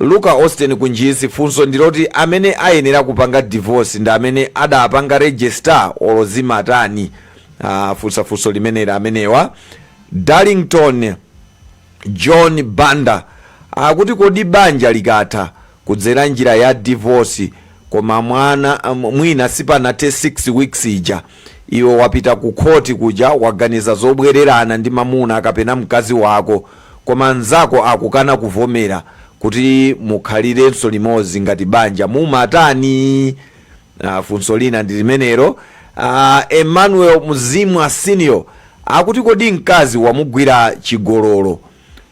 Luka Austin kuNtchisi. Funso ndiloti amene ayenera kupanga divorce ndi amene adapanga register olo zimatani? Funsafunso limeneli amenewa. Darlington John Banda akuti kodi banja likatha, Kudzera njira ya divorce, koma mwana mwina sipanathe 6 weeks ija, iwe wapita ku khoti kuja, waganiza zobwererana ndi mamuna kapena mkazi wako, koma mnzako akukana kuvomera kuti mukhalirenso limodzi ngati banja, mumatani? Funso lina ndi limenelo. Emmanuel Mzimwa Senior akuti, kodi mkazi wamugwira chigololo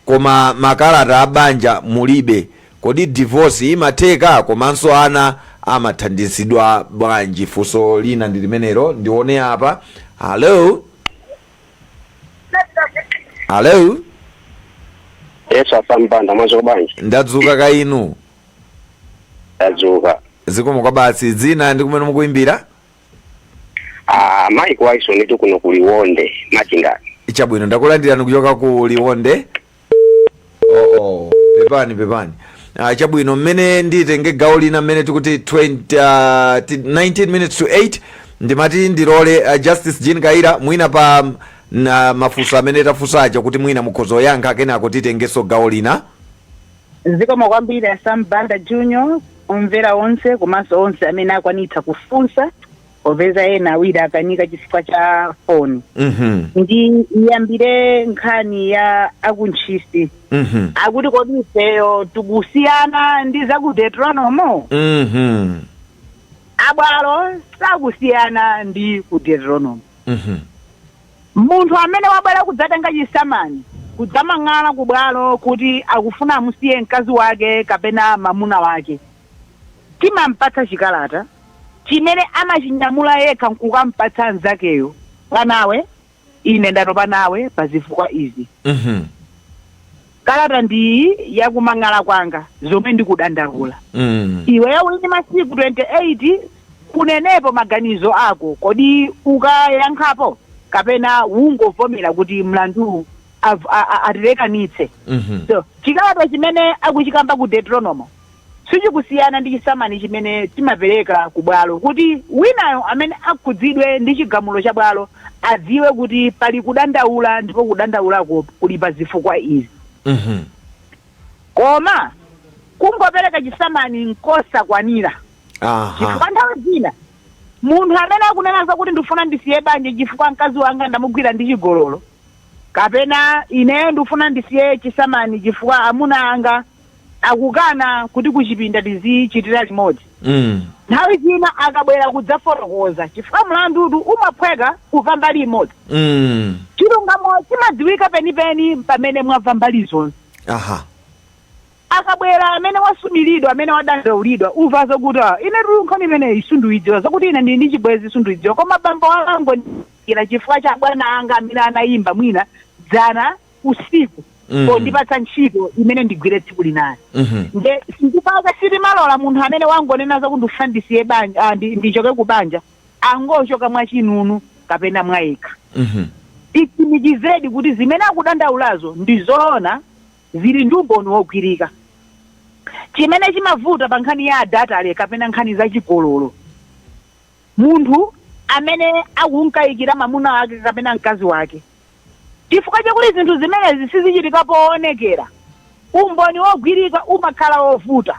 koma makalata a banja mulibe, kodi divorce imatheka? Komanso ana amathandizidwa bwanji? Funso lina ndi limenelo. Ndione apa. Hello, hello. Yesu asampanda, mwadzuka bwanji? Ndadzuka kainu? Ndadzuka. Zikomo kwa basi. Dzina ndi kumene mukuimbira? Ah, Mike Wilson nditu kuno ku Liwonde, Machinga. Chabwino, ndakulandirani kuchoka ku Liwonde. Oh, pepani, pepani. Chabwino, mmene nditenge gawo lina mmene tikuti 20, 19 minutes to 8, ndimati ndilole Justice Jean Kaira mwina pa na mafunso amene tafunsaja kuti mwina mukhoza kuyankha, kenako titengenso gawo lina. Zikomo kwambiri, Sam Banda Junior, omvera onse komanso onse amene akwanitsa kufunsa, popeza ena awiri akanika chifukwa cha foni. Ndi iyambire nkhani ya akuntchisi. Akuti, kodi ifeyo tikusiyana ndi zaku Deuteronomo? Abwalo sakusiyana ndi ku Deuteronomo. Munthu amene wabwera kudzatenga chisamani, kudzamang'ala ku bwalo kuti akufuna amusiye mkazi wake kapena mamuna wake, timampatsa chikalata chimene amachinyamula yekha nkukampatsa anzakeyo: "Bwanawe, ine ndatopa nawe pa zifukwa izi. Kalata ndiyi yakumang'ala kwanga, zomwe ndikudandaula. Iweyo uli ndi masiku 28 kunenepo maganizo ako. Kodi ukayankhapo kapena ungovomera kuti mlanduwu atilekanitse?" So chikalata chimene akuchikamba ku Deuteronomo sichikusiyana ndi chisamani chimene timapereka ku bwalo, kuti winayo amene akhudzidwe ndi chigamulo cha bwalo adziwe kuti pali kudandaula, ndipo kudandaulako kuli pa zifukwa izi. Koma kungopereka chisamani nkosakwanira, chifukwa nthawi zina munthu amene akunena zakuti ndifuna ndisiye banja chifukwa mkazi wanga ndamugwira ndi chigololo, kapena ineyo ndifuna ndisiye chisamani chifukwa amuna anga akukana kuti kuchipinda tizichitira limodzi, nthawi zina akabwera kudzafotokoza, chifukwa mlandutu umaphweka kumva mbali imodzi, chilungamo chimadziwika penipeni pamene mwamva mbali zonse. Akabwera amene wasumiridwa, amene wadandaulidwa, umva zokuti, "Ah, ine tulu nkhani imeneyi sindiyidziwa, zakuti ine ndili ndi chibwezi sindiyidziwa, koma bambo wangu ira chifukwa cha bwana anga amene anayimba mwina dzana usiku pondipatsa ntchito imene ndigwire tsiku linali." Nde sindipaka, sitimalola munthu amene wangonena zakuti ndifuna ndisiye banja, ndichoke ku banja, angochoka mwachinunu kapena mwayekha. Titsimikizedi kuti zimene akudandaulazo ndi zoona, zili ndi umboni wogwirika. Chimene chimavuta pa nkhani ya adultery kapena nkhani zachigololo, munthu amene akunkayikira mamuna wake kapena mkazi wake, chifukwa chakuti zinthu zimenezi sizichitika poonekera, umboni wogwirika umakhala wovuta.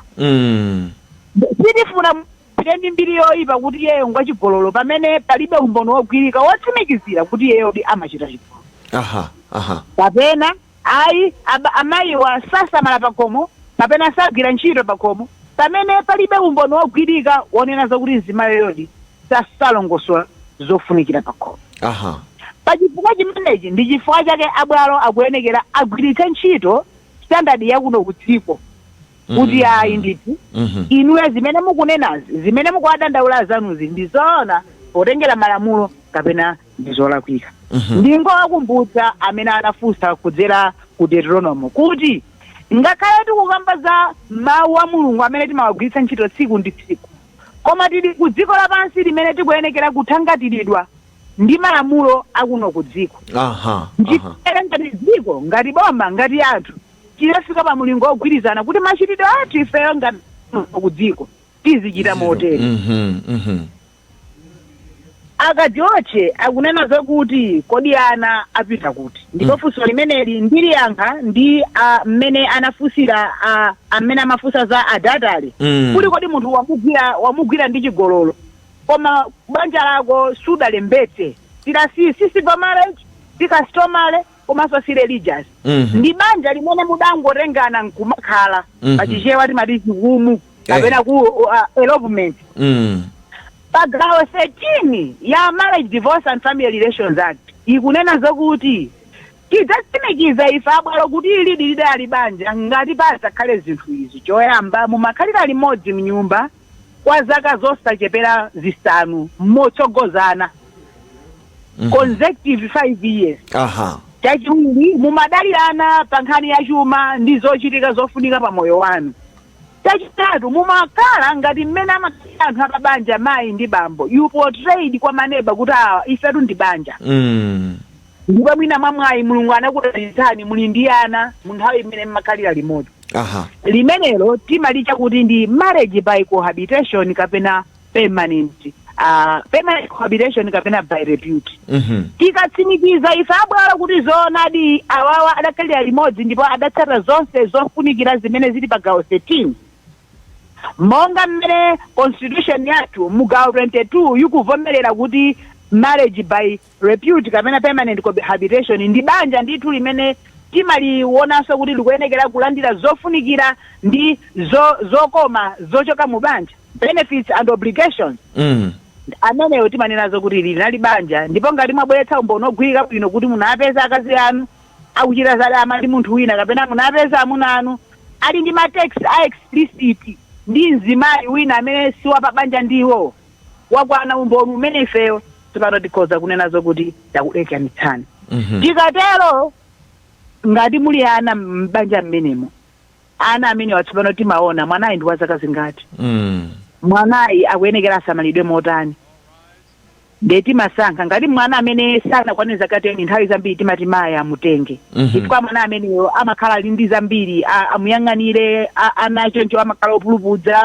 Sitifuna pite ndi mbiri yoyipa kuti iyeyo ngwachigololo pamene palibe umboni wogwirika wotsimikizira kuti iyeyo ndi amachita chigololo, aha aha kapena ayi, amayiwa sasamala pakhomo kapena sagwira ntchito pakhomo, pamene palibe umboni wogwirika wonena zakuti mzimayoyodi sasalongosola zofunikira pakhomo. Pachifukwa chimenechi ndi chifukwa chake abwalo akuyenekera agwiritse ntchito standard yakuno ku dziko kuti ayi ndithu, inuyo zimene mukunenazi, zimene mukuwadandaula zanuzi, ndi zoona potengera malamulo kapena ndi zolakwika? Ndingowakumbutsa amene anafunsa kudzera ku Deuteronomo kuti ngakhale tikukamba za mawu a Mulungu amene timawagwiritsa ntchito tsiku ndi tsiku, koma tili ku dziko lapansi limene tikuyenekera kuthangatiridwa ndi malamulo akuno ku dziko. aha aha Nchifukwa ngati dziko, ngati boma, ngati anthu, tinafika pa mulingo wogwirizana kuti machitidwe athu ifeyo ngati ku dziko tizichita motere. Akadziotche akunena zokuti kodi ana apita kuti? Ndipo funso limeneli ndiliyankha ndi mmene anafunsira, amene amafunsa za adultery, kuti kodi munthu wamugwira ndi chigololo, koma banja lako sudalembetse, tila si civil marriage, si customary, komanso si religious, ndi banja limene mudangotengana nkumakhala, pachichewa timati chikumu kapena ku elopement. Pagawo 13 ya Marriage, Divorce and Family Relations Act ikunena zokuti tidzatsimikiza ife abwalo kuti ili lidali banja ngati pazakhale zinthu izi: choyamba, mumakhalira limodzi mnyumba kwa zaka zosachepera 5 motsogozana, consecutive 5 years. Chachiwiri, mumadalirana pa nkhani ya chuma ndi zochitika zofunika pa moyo wanu. Chachitatu, mumakhala ngati mmene amakhala anthu apabanja, mayi ndi bambo. You portrayed kwa maneba kuti awa ifetu ndi banja. Ndipo mwina mwamwayi Mulungu anakudalitsani, muli ndi ana mu nthawi imene mmakhalira limodzi. Limenelo timalitcha kuti ndi marriage by cohabitation kapena permanent cohabitation kapena by repute. Tikatsimikiza ife abwalo kuti zoonadi awawa adakhalira limodzi ndipo adatsata zonse zofunikira zimene zili pa gawo 13, monga mmene constitution yathu mu gawo 22 ikuvomerera kuti marriage by repute kapena permanent cohabitation ndi banja ndithu limene timalionanso kuti likuyenekera kulandira zofunikira ndi zokoma zochoka mu banja, benefits and obligations, ameneyo timanenazo kuti linali banja. Ndipo ngati mwabweretsa umboni ogwirika bwino kuti munapeza akazi anu akuchita zadama ndi munthu wina, kapena munapeza amuna anu ali ndi ma text a explicit ndi mzimayi wina amene siwapa banja, ndiwo wakwana umboni umene ifeyo tsopano tikhoza kunenazo kuti takulekanitsani. Tikatero, ngati muli ana m'banja mmenemo, ana amene watsopano timaona mwanayi ndi wa zaka zingati, mwanayi akuyenekera asamalidwe motani. Nde timasankha ngati mwana amene sanakwane zaka 10, nthawi zambiri timati mayi amutenge, chifukwa mwana ameneyo amakhala ali ndi zambiri amuyang'anire, ana choncho amakhala opulupudza,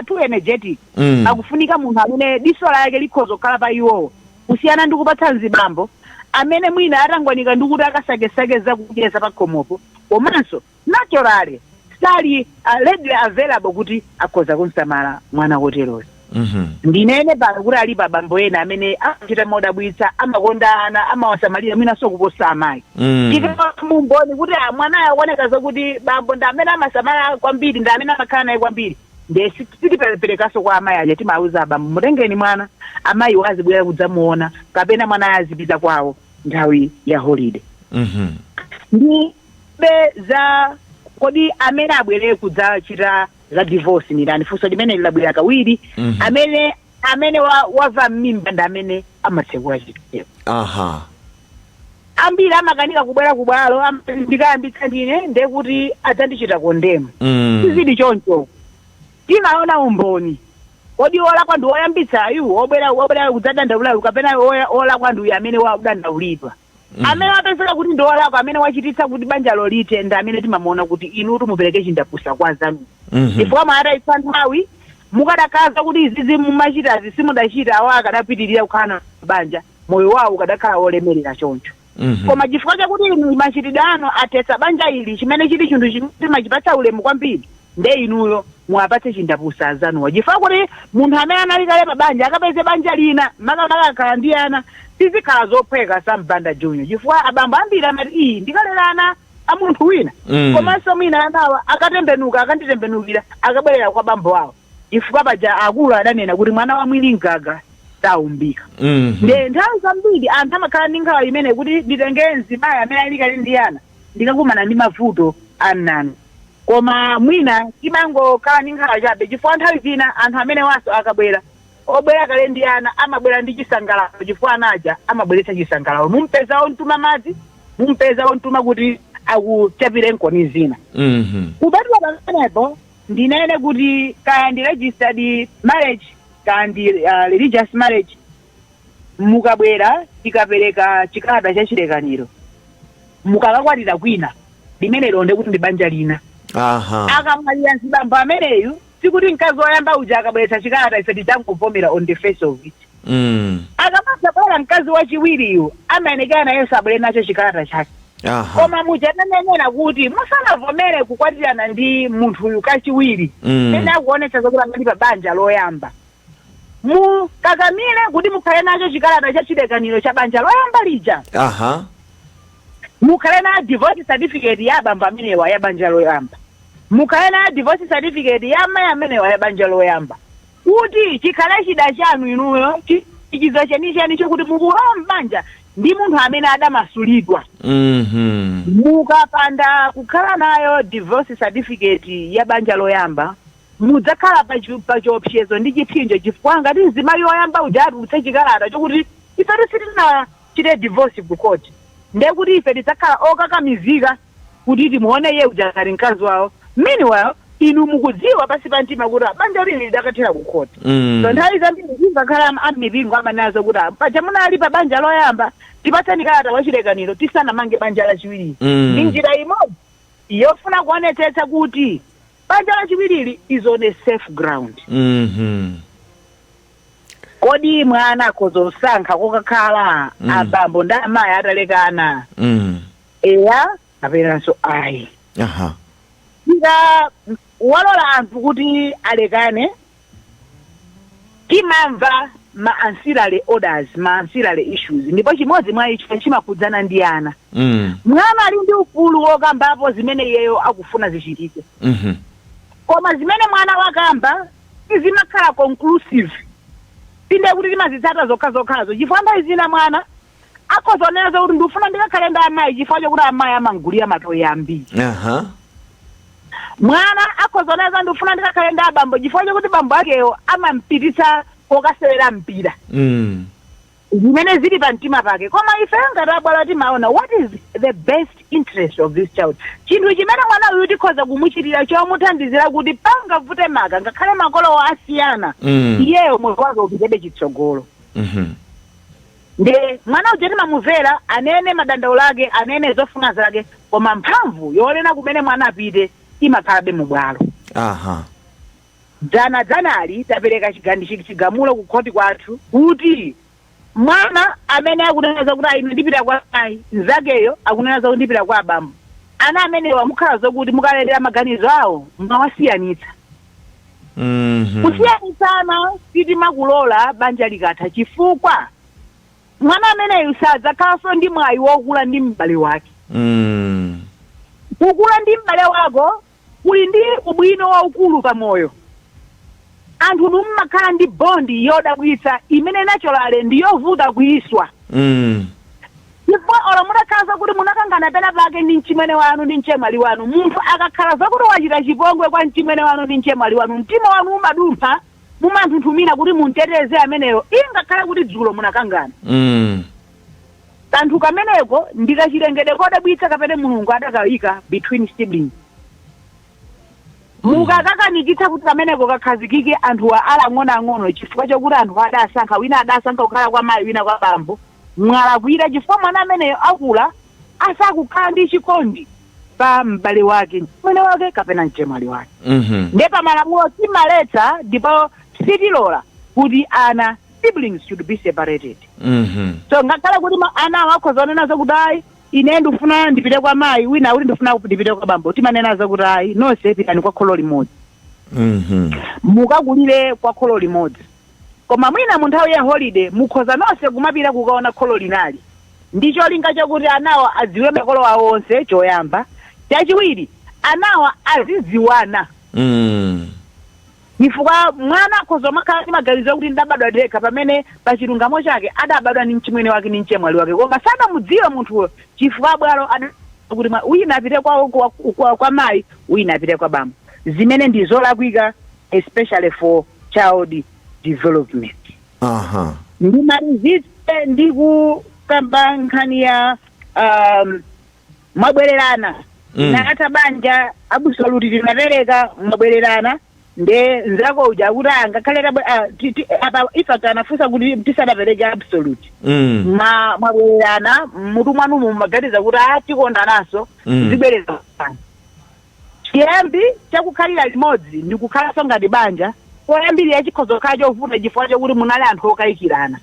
too energetic. Akufunika munthu amene diso lake likhoza kukhala pa iwowo, kusiyana ndi kupatsa mzibambo amene mwina atangwanika ndi kuti akasakesake zakudyeza pa khomopo, komanso naturally sali readily available kuti akhoza kumsamala mwana woteroyo. Ndinene pano kuti alipo abambo ena amene amachita modabwitsa, amakonda ana, amawasamalira mwinanso kuposa amayi. Tikamumboni kuti mwanayo akuoneka zokuti bambo ndi amene amasamala kwambiri, ndi amene amakhala naye kwambiri, nde sitiperekanso kwa amayi aja. Timawuza abambo, mutengeni mwana, amayi azibwera kudzamuona, kapena mwana azipita kwawo nthawi ya holiday. Ndi be za kodi amene abwere kudzachita za divorce ni ndani? Funso limene lilabwera kawiri. Amene wava m'mimba ndi amene amatsekula chitseko. Ambiri amakanika kubwera kubwalo, ndikayambitsa ndine ndekuti adzandichita condemn. Sizili choncho. Timaona umboni. Kodi wolakwa ndi woyambitsayu, wobwera kudzadandaulayu, kapena wolakwa ndi uyu amene wadandaulidwa? Amene wapezeka kuti ndi wolakwa, amene wachititsa kuti banja lolite, ndi amene timamuona kuti inu tumupereke chindapusa kwa zanu, chifukwa mwatayitsa nthawi. Mukadakhaza kuti izizi mumachitazi simudachita, awo akadapitirira kukhala na banja, moyo wawo ukadakhala wolemerera choncho. Koma chifukwa chakuti inu machitidwe anu athetsa banja ili, chimene chili chinthu chimene timachipatsa ulemu kwambiri, nde inuyo muwapatse chindapusa azanuwa, chifukwa kuti munthu amene anali kale pa banja akapeze banja lina, makamaka akhala ndi ana, sizikhala zophweka, Sambanda Junior, chifukwa abambo ambiri amati, iyi ndikalera ana a munthu wina, komanso mwina anawa akatembenuka, akanditembenukira, akabwerera kwa bambo awo, chifukwa paja akulu adanena kuti mwana wa mwini mgaga saumbika. Nde nthawi zambiri anthu amakhala ndi nkhawa imene kuti nditenge mzimayi amene ali kale ndi ana, ndikakumana ndi mavuto ananu. Koma mwina timangokhala ndi nkhawa chabe, chifukwa nthawi zina anthu amene waso akabwera, obwera kale ndi ana, amabwera ndi chisangalalo, chifukwa ana aja amabweretsa chisangalalo. Mumpeza ontuma madzi, mumpeza ontuma kuti akuchapire nkoni zina. Kupatula pamenepo, ndinene kuti kaya ndi registered marriage, kaya ndi religious marriage, mukabwera tikapereka chikalata cha chilekaniro, mukakakwatira kwina, limenelo ndi kuti ndi banja lina. Akamwalira mzibambo ameneyu, sikuti mkazi woyamba uja akabweretsa chikalata ife tidzangovomera on the face of it. Akamadzabwera mkazi wachiwiriyu, amayenekera nayenso abwere nacho chikalata chake. Koma muja tanenera kuti musanavomere kukwatirana ndi munthuyu kachiwiri, ene akuonetsa zokuti anali pa banja loyamba, mukakamire kuti mukhale nacho chikalata cha chilekaniro cha banja loyamba lija. Mukhale na divorce certificate ya abambo amenewa ya banja loyamba, mukhale na divorce certificate ya amayi amenewa ya banja loyamba, kuti chikhale chida chanu inuyo, chichizo chenicheni chokuti mukulowa m'banja ndi munthu amene adamasulidwa. Mukapanda kukhala nayo divorce certificate ya banja loyamba, mudzakhala pa chiopsezo ndi chipsinjo, chifukwa ngati mzimayi woyamba uja atulutse chikalata chokuti ife sitinachite divorce ku court, ndiye kuti ife tidzakhala okakamizika kuti timuone iye uja ngati mkazi wawo. Meanwhile, inu mukudziwa pasi pa mtima kuti banja lili lidakathera ku court. So nthawi zambiri zingakhala amipingo amanazo kuti, "Paja munali pa banja loyamba, tipatseni kalata wachilekaniro tisanamange banja lachiwiri." Ndi njira imodzi yofuna kuonetsetsa kuti banja lachiwirili is on a safe ground. Kodi mwana akhoza kusankha kokakhala abambo ndi amayi atalekana? Eya kapenanso ayi? Tika walola anthu kuti alekane, timamva ma ancillary orders, ma ancillary issues, ndipo chimodzi mwa icho chimakhudzana ndi ana. Mwana ali ndi ufulu wokambapo zimene iyeyo akufuna zichitike, koma zimene mwana wakamba sizimakhala conclusive, sinde kuti timazitsata zokha zokhazo, chifukwa nthawi zina mwana akhoza kunena kuti, "Ndikufuna ndikakhale ndi amayi chifukwa chokuti amayi amangulira matoyi ambiri." Mwana akhoza kunena, "Ndikufuna ndikakhale ndi abambo chifukwa chokuti bambo akewo amampititsa kokasewera mpira," zimene zili pa mtima pake. Koma ife ngati abwalo timaona what is the best interest of this child, chinthu chimene mwana uyu tikhoza kumuchitira chomuthandizira kuti pangavute maka ngakhale makolowo asiyana, iyeyo moyo wake upitebe chitsogolo. Nde mwana uja timamumvera anene madandaulo ake, anene zofuna zake, koma mphamvu yonena kumene mwana apite imakhalabe mubwalo. Dzana dzanali tapereka chigamulo ku khoti kwathu kuti mwana amene akunena zakuti, "Ine ndipita kwa mayi," mnzakeyo akunena zakuti, "Ndipita kwa abambo," ana amenewa mukhala zokuti mukalendera maganizo awo mwawasiyanitsa. Kusiyanitsana sitimakulola banja likatha, chifukwa mwana ameneyu sadzakhalanso ndi mwayi wokula ndi m'bale wake. Kukula ndi m'bale wako kuli ndi ubwino waukulu pamoyo. Anthu mummakhala ndi bond yodabwitsa imene naturally ndi yovuta kuyiswa, chifukwa olo mutakhala zakuti munakangana pena pake ndi mchimwene wanu ndi mchemwali wanu, munthu akakhala zakuti wachita chipongwe kwa mchimwene wanu ndi mchemwali wanu, mtima wanu umadumpha, mumanthunthumira kuti munteteze ameneyo, ingakhale kuti dzulo munakangana. Kanthu kameneko ndikachilengedwe kodabwitsa kapene Mulungu adakayika between siblings. Mukakakanikitsa kuti kameneko kakhazikike anthuwa ali ang'onoang'ono chifukwa chokuti anthu adasankha, wina adasankha kukhala kwa mayi, wina kwa bambo, mwalakwira, chifukwa mwana ameneyo akula asakukhala ndi chikondi pa m'bale wake, mwene wake kapena mchemwali wake. Nde pamalamulo timaletsa ndipo sitilola kuti ana, siblings, should be separated. So ngakhale kuti ana awo akhoza kunena zakuti, "Ayi, ine ndikufuna ndipite kwa mayi," wina akuti, "Ndifuna ndipite kwa bambo," timanena zakuti, "Ayi, nonse pitani kwa kholo limodzi, mukakulire kwa kholo limodzi." Koma mwina mu nthawi ya holiday mukhoza nonse kumapita kukaona kholo linali, ndi cholinga chakuti anawa adziwe makolo awo onse choyamba, chachiwiri anawa azidziwana, chifukwa mwana akhoza makhala ndi maganizo akuti, "Ndabadwa ndekha," pamene pa chilungamo chake adabadwa ndi mchimwene wake ndi mchemwali wake, koma sadamudziwe munthuyo chifukwa bwalo kuti wina apite kwa mayi, wina apite kwa bambo, zimene ndi zolakwika, especially for child development. Ndimalizitse ndi kukamba nkhani ya mwabwererana. Nakatha banja, absolute tinapereka, mwabwererana, nde nzako uja akuti, "Ah, ngakhale apa," in fact anafunsa kuti tisadapereke absolute. Mwabwererana, mutu mwanumu mumaganiza kuti, "Ah, tikondananso." Zibwereza chiyambi chakukhalira limodzi ndi kukhalanso ngati banja. Poyambirira chikhoza kukhala chovuta chifukwa chokuti munali anthu okayikirana.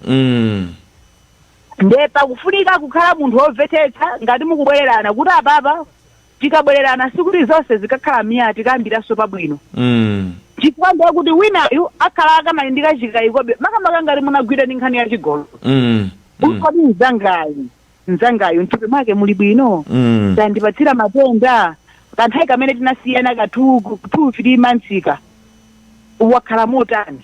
Nde pakufunika kukhala munthu womvetsetsa ngati mukubwererana, kuti apapa tikabwererana sikuti zonse zikakhala miya, tikayambiranso pabwino, chifukwa ndiye kuti winayu akhala akamali ndi kachikayikobe, makamaka ngati munagwira ndi nkhani ya chigololo. Kodi mnzangayu mthupi mwake muli bwino? Tandipatsira matenda kanthawi kamene tinasiyana ka 2, 3 months ka, wakhala motani?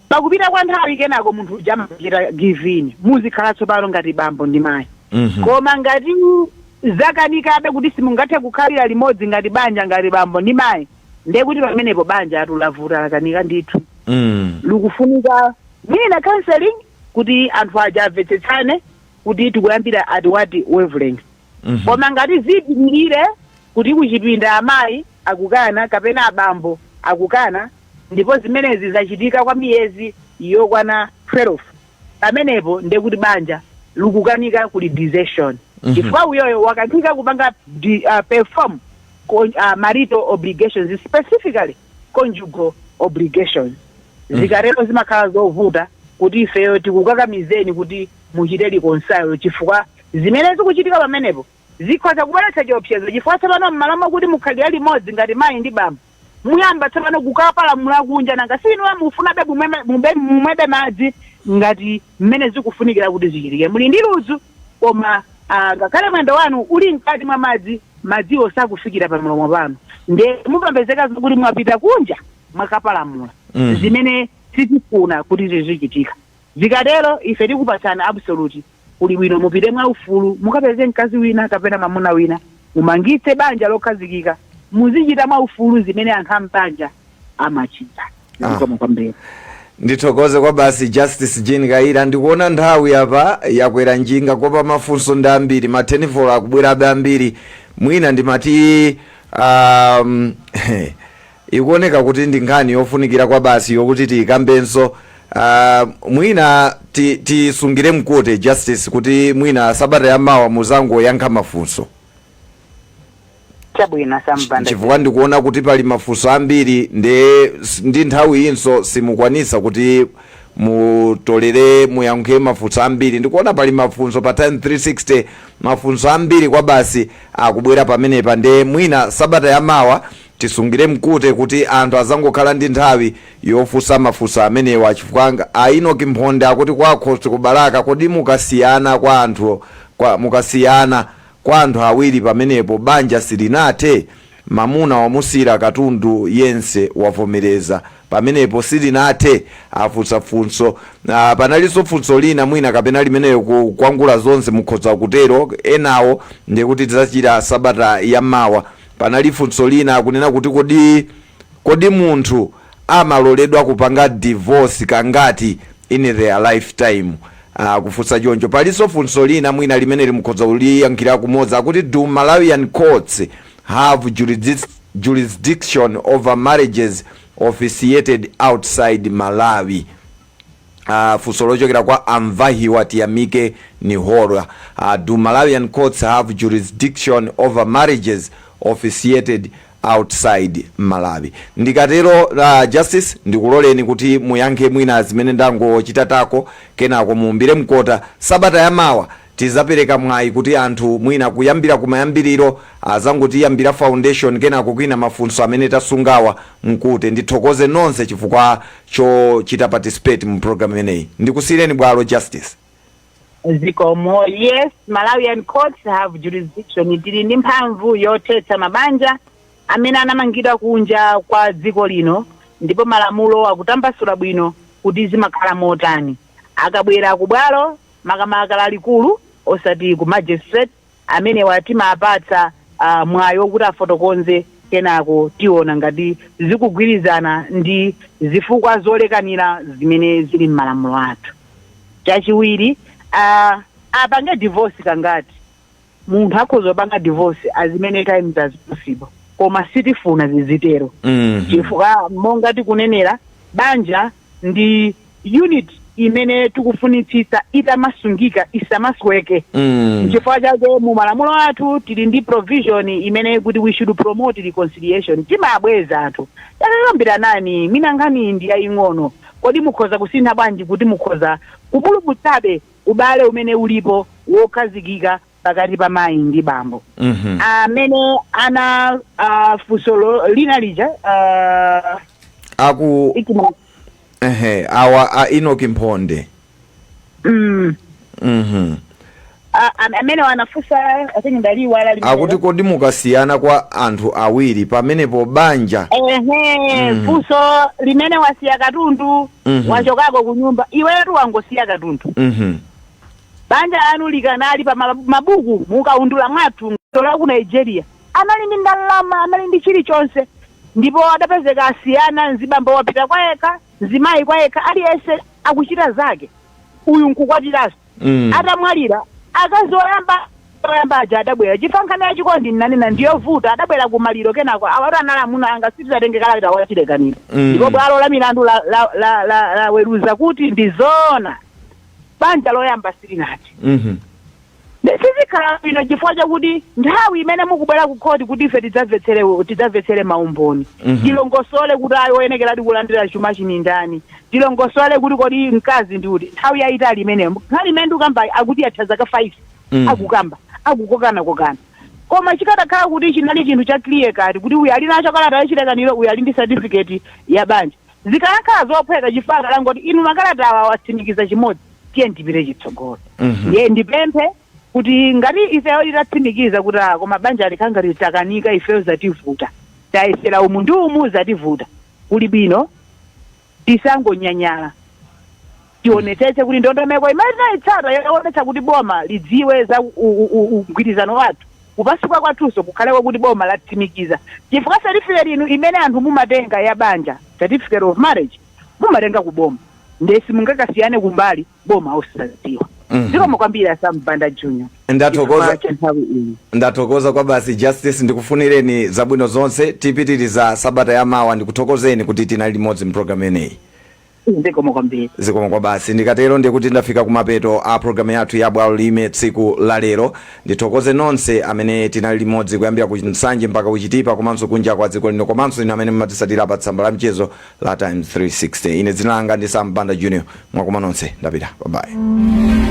Pakupita kwa nthawi kenako munthu uja amachita give in, muzikhala tsopano ngati bambo ndi mayi. Koma ngati zakanikabe kuti simungathe kukhalira limodzi ngati banja, ngati bambo ndi mayi, ndiye kuti pamenepo banja atulavuta, lakanika ndithu. Likufunika mwina counseling kuti anthu aja amvetsetsane kuti tikuyambira at what wavelength. Koma ngati zipitirire kuti kuchipinda amayi akukana kapena abambo akukana, ndipo zimenezi zachitika kwa miyezi yokwana 12, pamenepo ndiye kuti banja likukanika, kuli desertion, chifukwa uyoyo wakanika kupanga perform marital obligations, specifically conjugal obligations. Zikatero zimakhala zovuta kuti ifeyo tikukakamizeni kuti muchite reconcile, chifukwa zimene zikuchitika pamenepo zikhoza kubweretsa chiopsezo, chifukwa tsopano m'malo mwakuti mukhalira limodzi ngati mayi ndi bambo, muyamba tsopano kukapalamula kunja. Nanga sinuwa mufunabe mumwebe madzi ngati mmene zikufunikira kuti zichitike? Muli ndi ludzu, koma ngakhale mwendo wanu uli mkati mwa madzi, madziwo sakufikira pamlomo panu. Nde mupembezeka kuti mwapita kunja mwakapalamula, zimene sitifuna kuti zizichitika. Zikatero ife tikupatsani absolute, kuli bwino mupite mwaufulu, mukapeze mkazi wina kapena mwamuna wina, mumangitse banja lokhazikika, muzichita mwaufulu zimene anthu ambanja amachita. Zikomo kwambiri. Ndithokoze kwa basi, Justice Jean Kaira. Ndikuona nthawi apa yakwera njinga, kopa mafunso ndi ambiri, mathenifolo akubwerabe ambiri. Mwina ndimati ikuoneka kuti ndi nkhani yofunikira kwa basi yokuti tiyikambenso. Mwina tisungire mkute, Justice, kuti mwina sabata yamawa muzangoyankha mafunso. Chabwino, Sampanda. Chifukwa ndikuona kuti pali mafunso ambiri, ndi nthawi inso simukwanisa kuti mutolere, muyankhe mafunso ambiri. Ndikuona pali mafunso pa Time 360, mafunso ambiri kwa basi akubwera pamenepa. Nde mwina sabata yamawa tisungire mkute kuti anthu azangokhala ndi nthawi yofunsa mafunso amenewa, chifukwa a Enoki Mphonde akuti kwakhosi kubalaka, kodi mukasiyana kwa anthu awiri, pamenepo banja silinathe? Mamuna wamusiyira katundu yense, wavomereza, pamenepo silinathe? Afunsa funso. Panalinso funso lina mwina kapena limeneyo kukwangula zonse mukhoza kutero, enawo ndikuti tidzachita sabata yamawa. Panali funso lina akunena kuti kodi munthu amaloledwa kupanga divorce kangati in their lifetime? Kufunsa choncho. Palinso funso lina mwina limene limukhoza kuliyankhira kumodzi, akuti, "Do Malawian courts have jurisdiction over marriages officiated outside Malawi?" Funso lochokera kwa Amvahiwa Tiyamike Nihorwa. "Do Malawian courts have jurisdiction over marriages officiated outside Malawi?" Ndikatero, Justice, ndikuloleni kuti muyankhe mwina zimene ndangochita tako, kenako muwumbire mkota. Sabata yamawa tizapereka mwayi kuti anthu mwina kuyambira kumayambiriro azangotiyambira foundation, kenako kwina mafunso amene tasungawa mkute. Ndithokoze nonse chifukwa chochita participate mu program imeneyi. Ndikusiyireni bwalo, Justice. Zikomo. Yes, Malawian courts have jurisdiction. Tili ndi mphamvu yothetsa mabanja amene anamangidwa kunja kwa dziko lino, ndipo malamulo akutambasula bwino kuti zimakhala motani. Akabwera kubwalo, makamaka lalikulu, osati ku magistrate, amenewa timapatsa mwayi wokuti afotokoze, kenako tiona ngati zikugwirizana ndi zifukwa zolekanira zimene zili m'malamulo athu. Chachiwiri, apange divorce kangati? Munthu akhoza kupanga divorce as many times as possible, koma sitifuna zizitero, chifukwa monga tikunenera, banja ndi unit. Imene tikufunitsitsa itamasungika, isamasweke. Chifukwa chake mu malamulo athu tili ndi provision imene kuti we should promote reconciliation. Timabweza anthu, takambiranani, mina nkhani ndi yaying'ono, kodi mukhoza kusintha bwanji kuti mukhoza kupulumutsabe ubale umene ulipo wokhazikika pakati pa mayi ndi bambo? Amene ana funso lina lija Aku ehe, awa a Enoki Mphonde. Amene wanafunsa, I think ndaliwala limenelo. Akuti kodi mukasiyana kwa anthu awiri, pamenepo banja Ehe. Funso limene wasiya katundu, wachokako ku nyumba, iwetu wangosiya katundu, banja lanu likanali pa mabuku mukaundula mwathu la ku Nigeria, anali ndi ndalama, anali ndi chilichonse, ndipo adapezeka asiyana, mzibambo wapita kwa yekha, mzimayi kwa yekha, aliyense akuchita zake, uyu nkukwatiranso. Atamwalira akazi oyamba aja adabwera, chifukwa nkhani yachikondi nnanena ndiyovuta. Adabwera kumaliro, kenako awati anali amuna anga, sitizatenge kalata wachilekaniro. Ndipo bwalo la milandu la weruza kuti ndizoona, banja loyamba silinati. Sizikhala bwino chifukwa chakuti nthawi imene mukubwera ku khoti kuti ife tidzamvetsere maumboni, tilongosole kuti ayi, oyenekeradi kulandira chuma chini ndani, tilongosole kuti kodi mkazi ndi uti, nthawi yayitali imeneyo. Nkhani imene ndikukamba akuti yatha zaka 5, akukamba, akukokana kokana. Koma chikadakhala kuti chinali chinthu cha clear cut, kuti uyu ali nacho kalata yachilekaniro, uyu ali ndi certificate ya banja, zikanakhala zophweka, chifukwa kalangoti inu makalata awa watsimikiza chimodzi, tiye ndipite chitsogolo. Ndiye ndipemphe kuti ngati ifeyo titatsimikiza kuti ah, koma banja likhanga litakanika, ifeyo zativuta, tayesera umu ndi umu, zativuta, kuli bwino tisangonyanyala, tionetsetse kuti ndondomeko imene tinayitsata yoonetsa kuti boma lidziwe za mgwirizano wathu, kupasuka kwathunso kukhaleko kuti boma latsimikiza, chifukwa certificate inu imene anthu mumatenga ya banja, certificate of marriage, mumatenga ku boma, nde simungakasiyane kumbali boma osadziwa. Zikomo kwambiri, a Sam Banda Junior. Ndathokoza. Chifukwa cha nthawi iyi. Ndathokoza kwa basi, Justice, ndikufunireni zabwino zonse. Tipitiriza sabata yamawa. Ndikuthokozeni kuti tinali limodzi mpulogalamu imeneyi. Zikomo kwambiri. Zikomo kwa basi. Ndikatero ndikuti ndafika kumapeto a programu yathu ya Bwalo Lime tsiku la lero. Ndithokoze nonse amene tinali limodzi kuyambira ku Nsanje mpaka kuchitipa, komanso kunja kwa dziko lino, komanso inu amene mumatisatira pa tsamba la mchezo la Times 360. Ine dzina langa ndi Sam Banda Junior. Mwakoma nonse, ndapita, bye bye.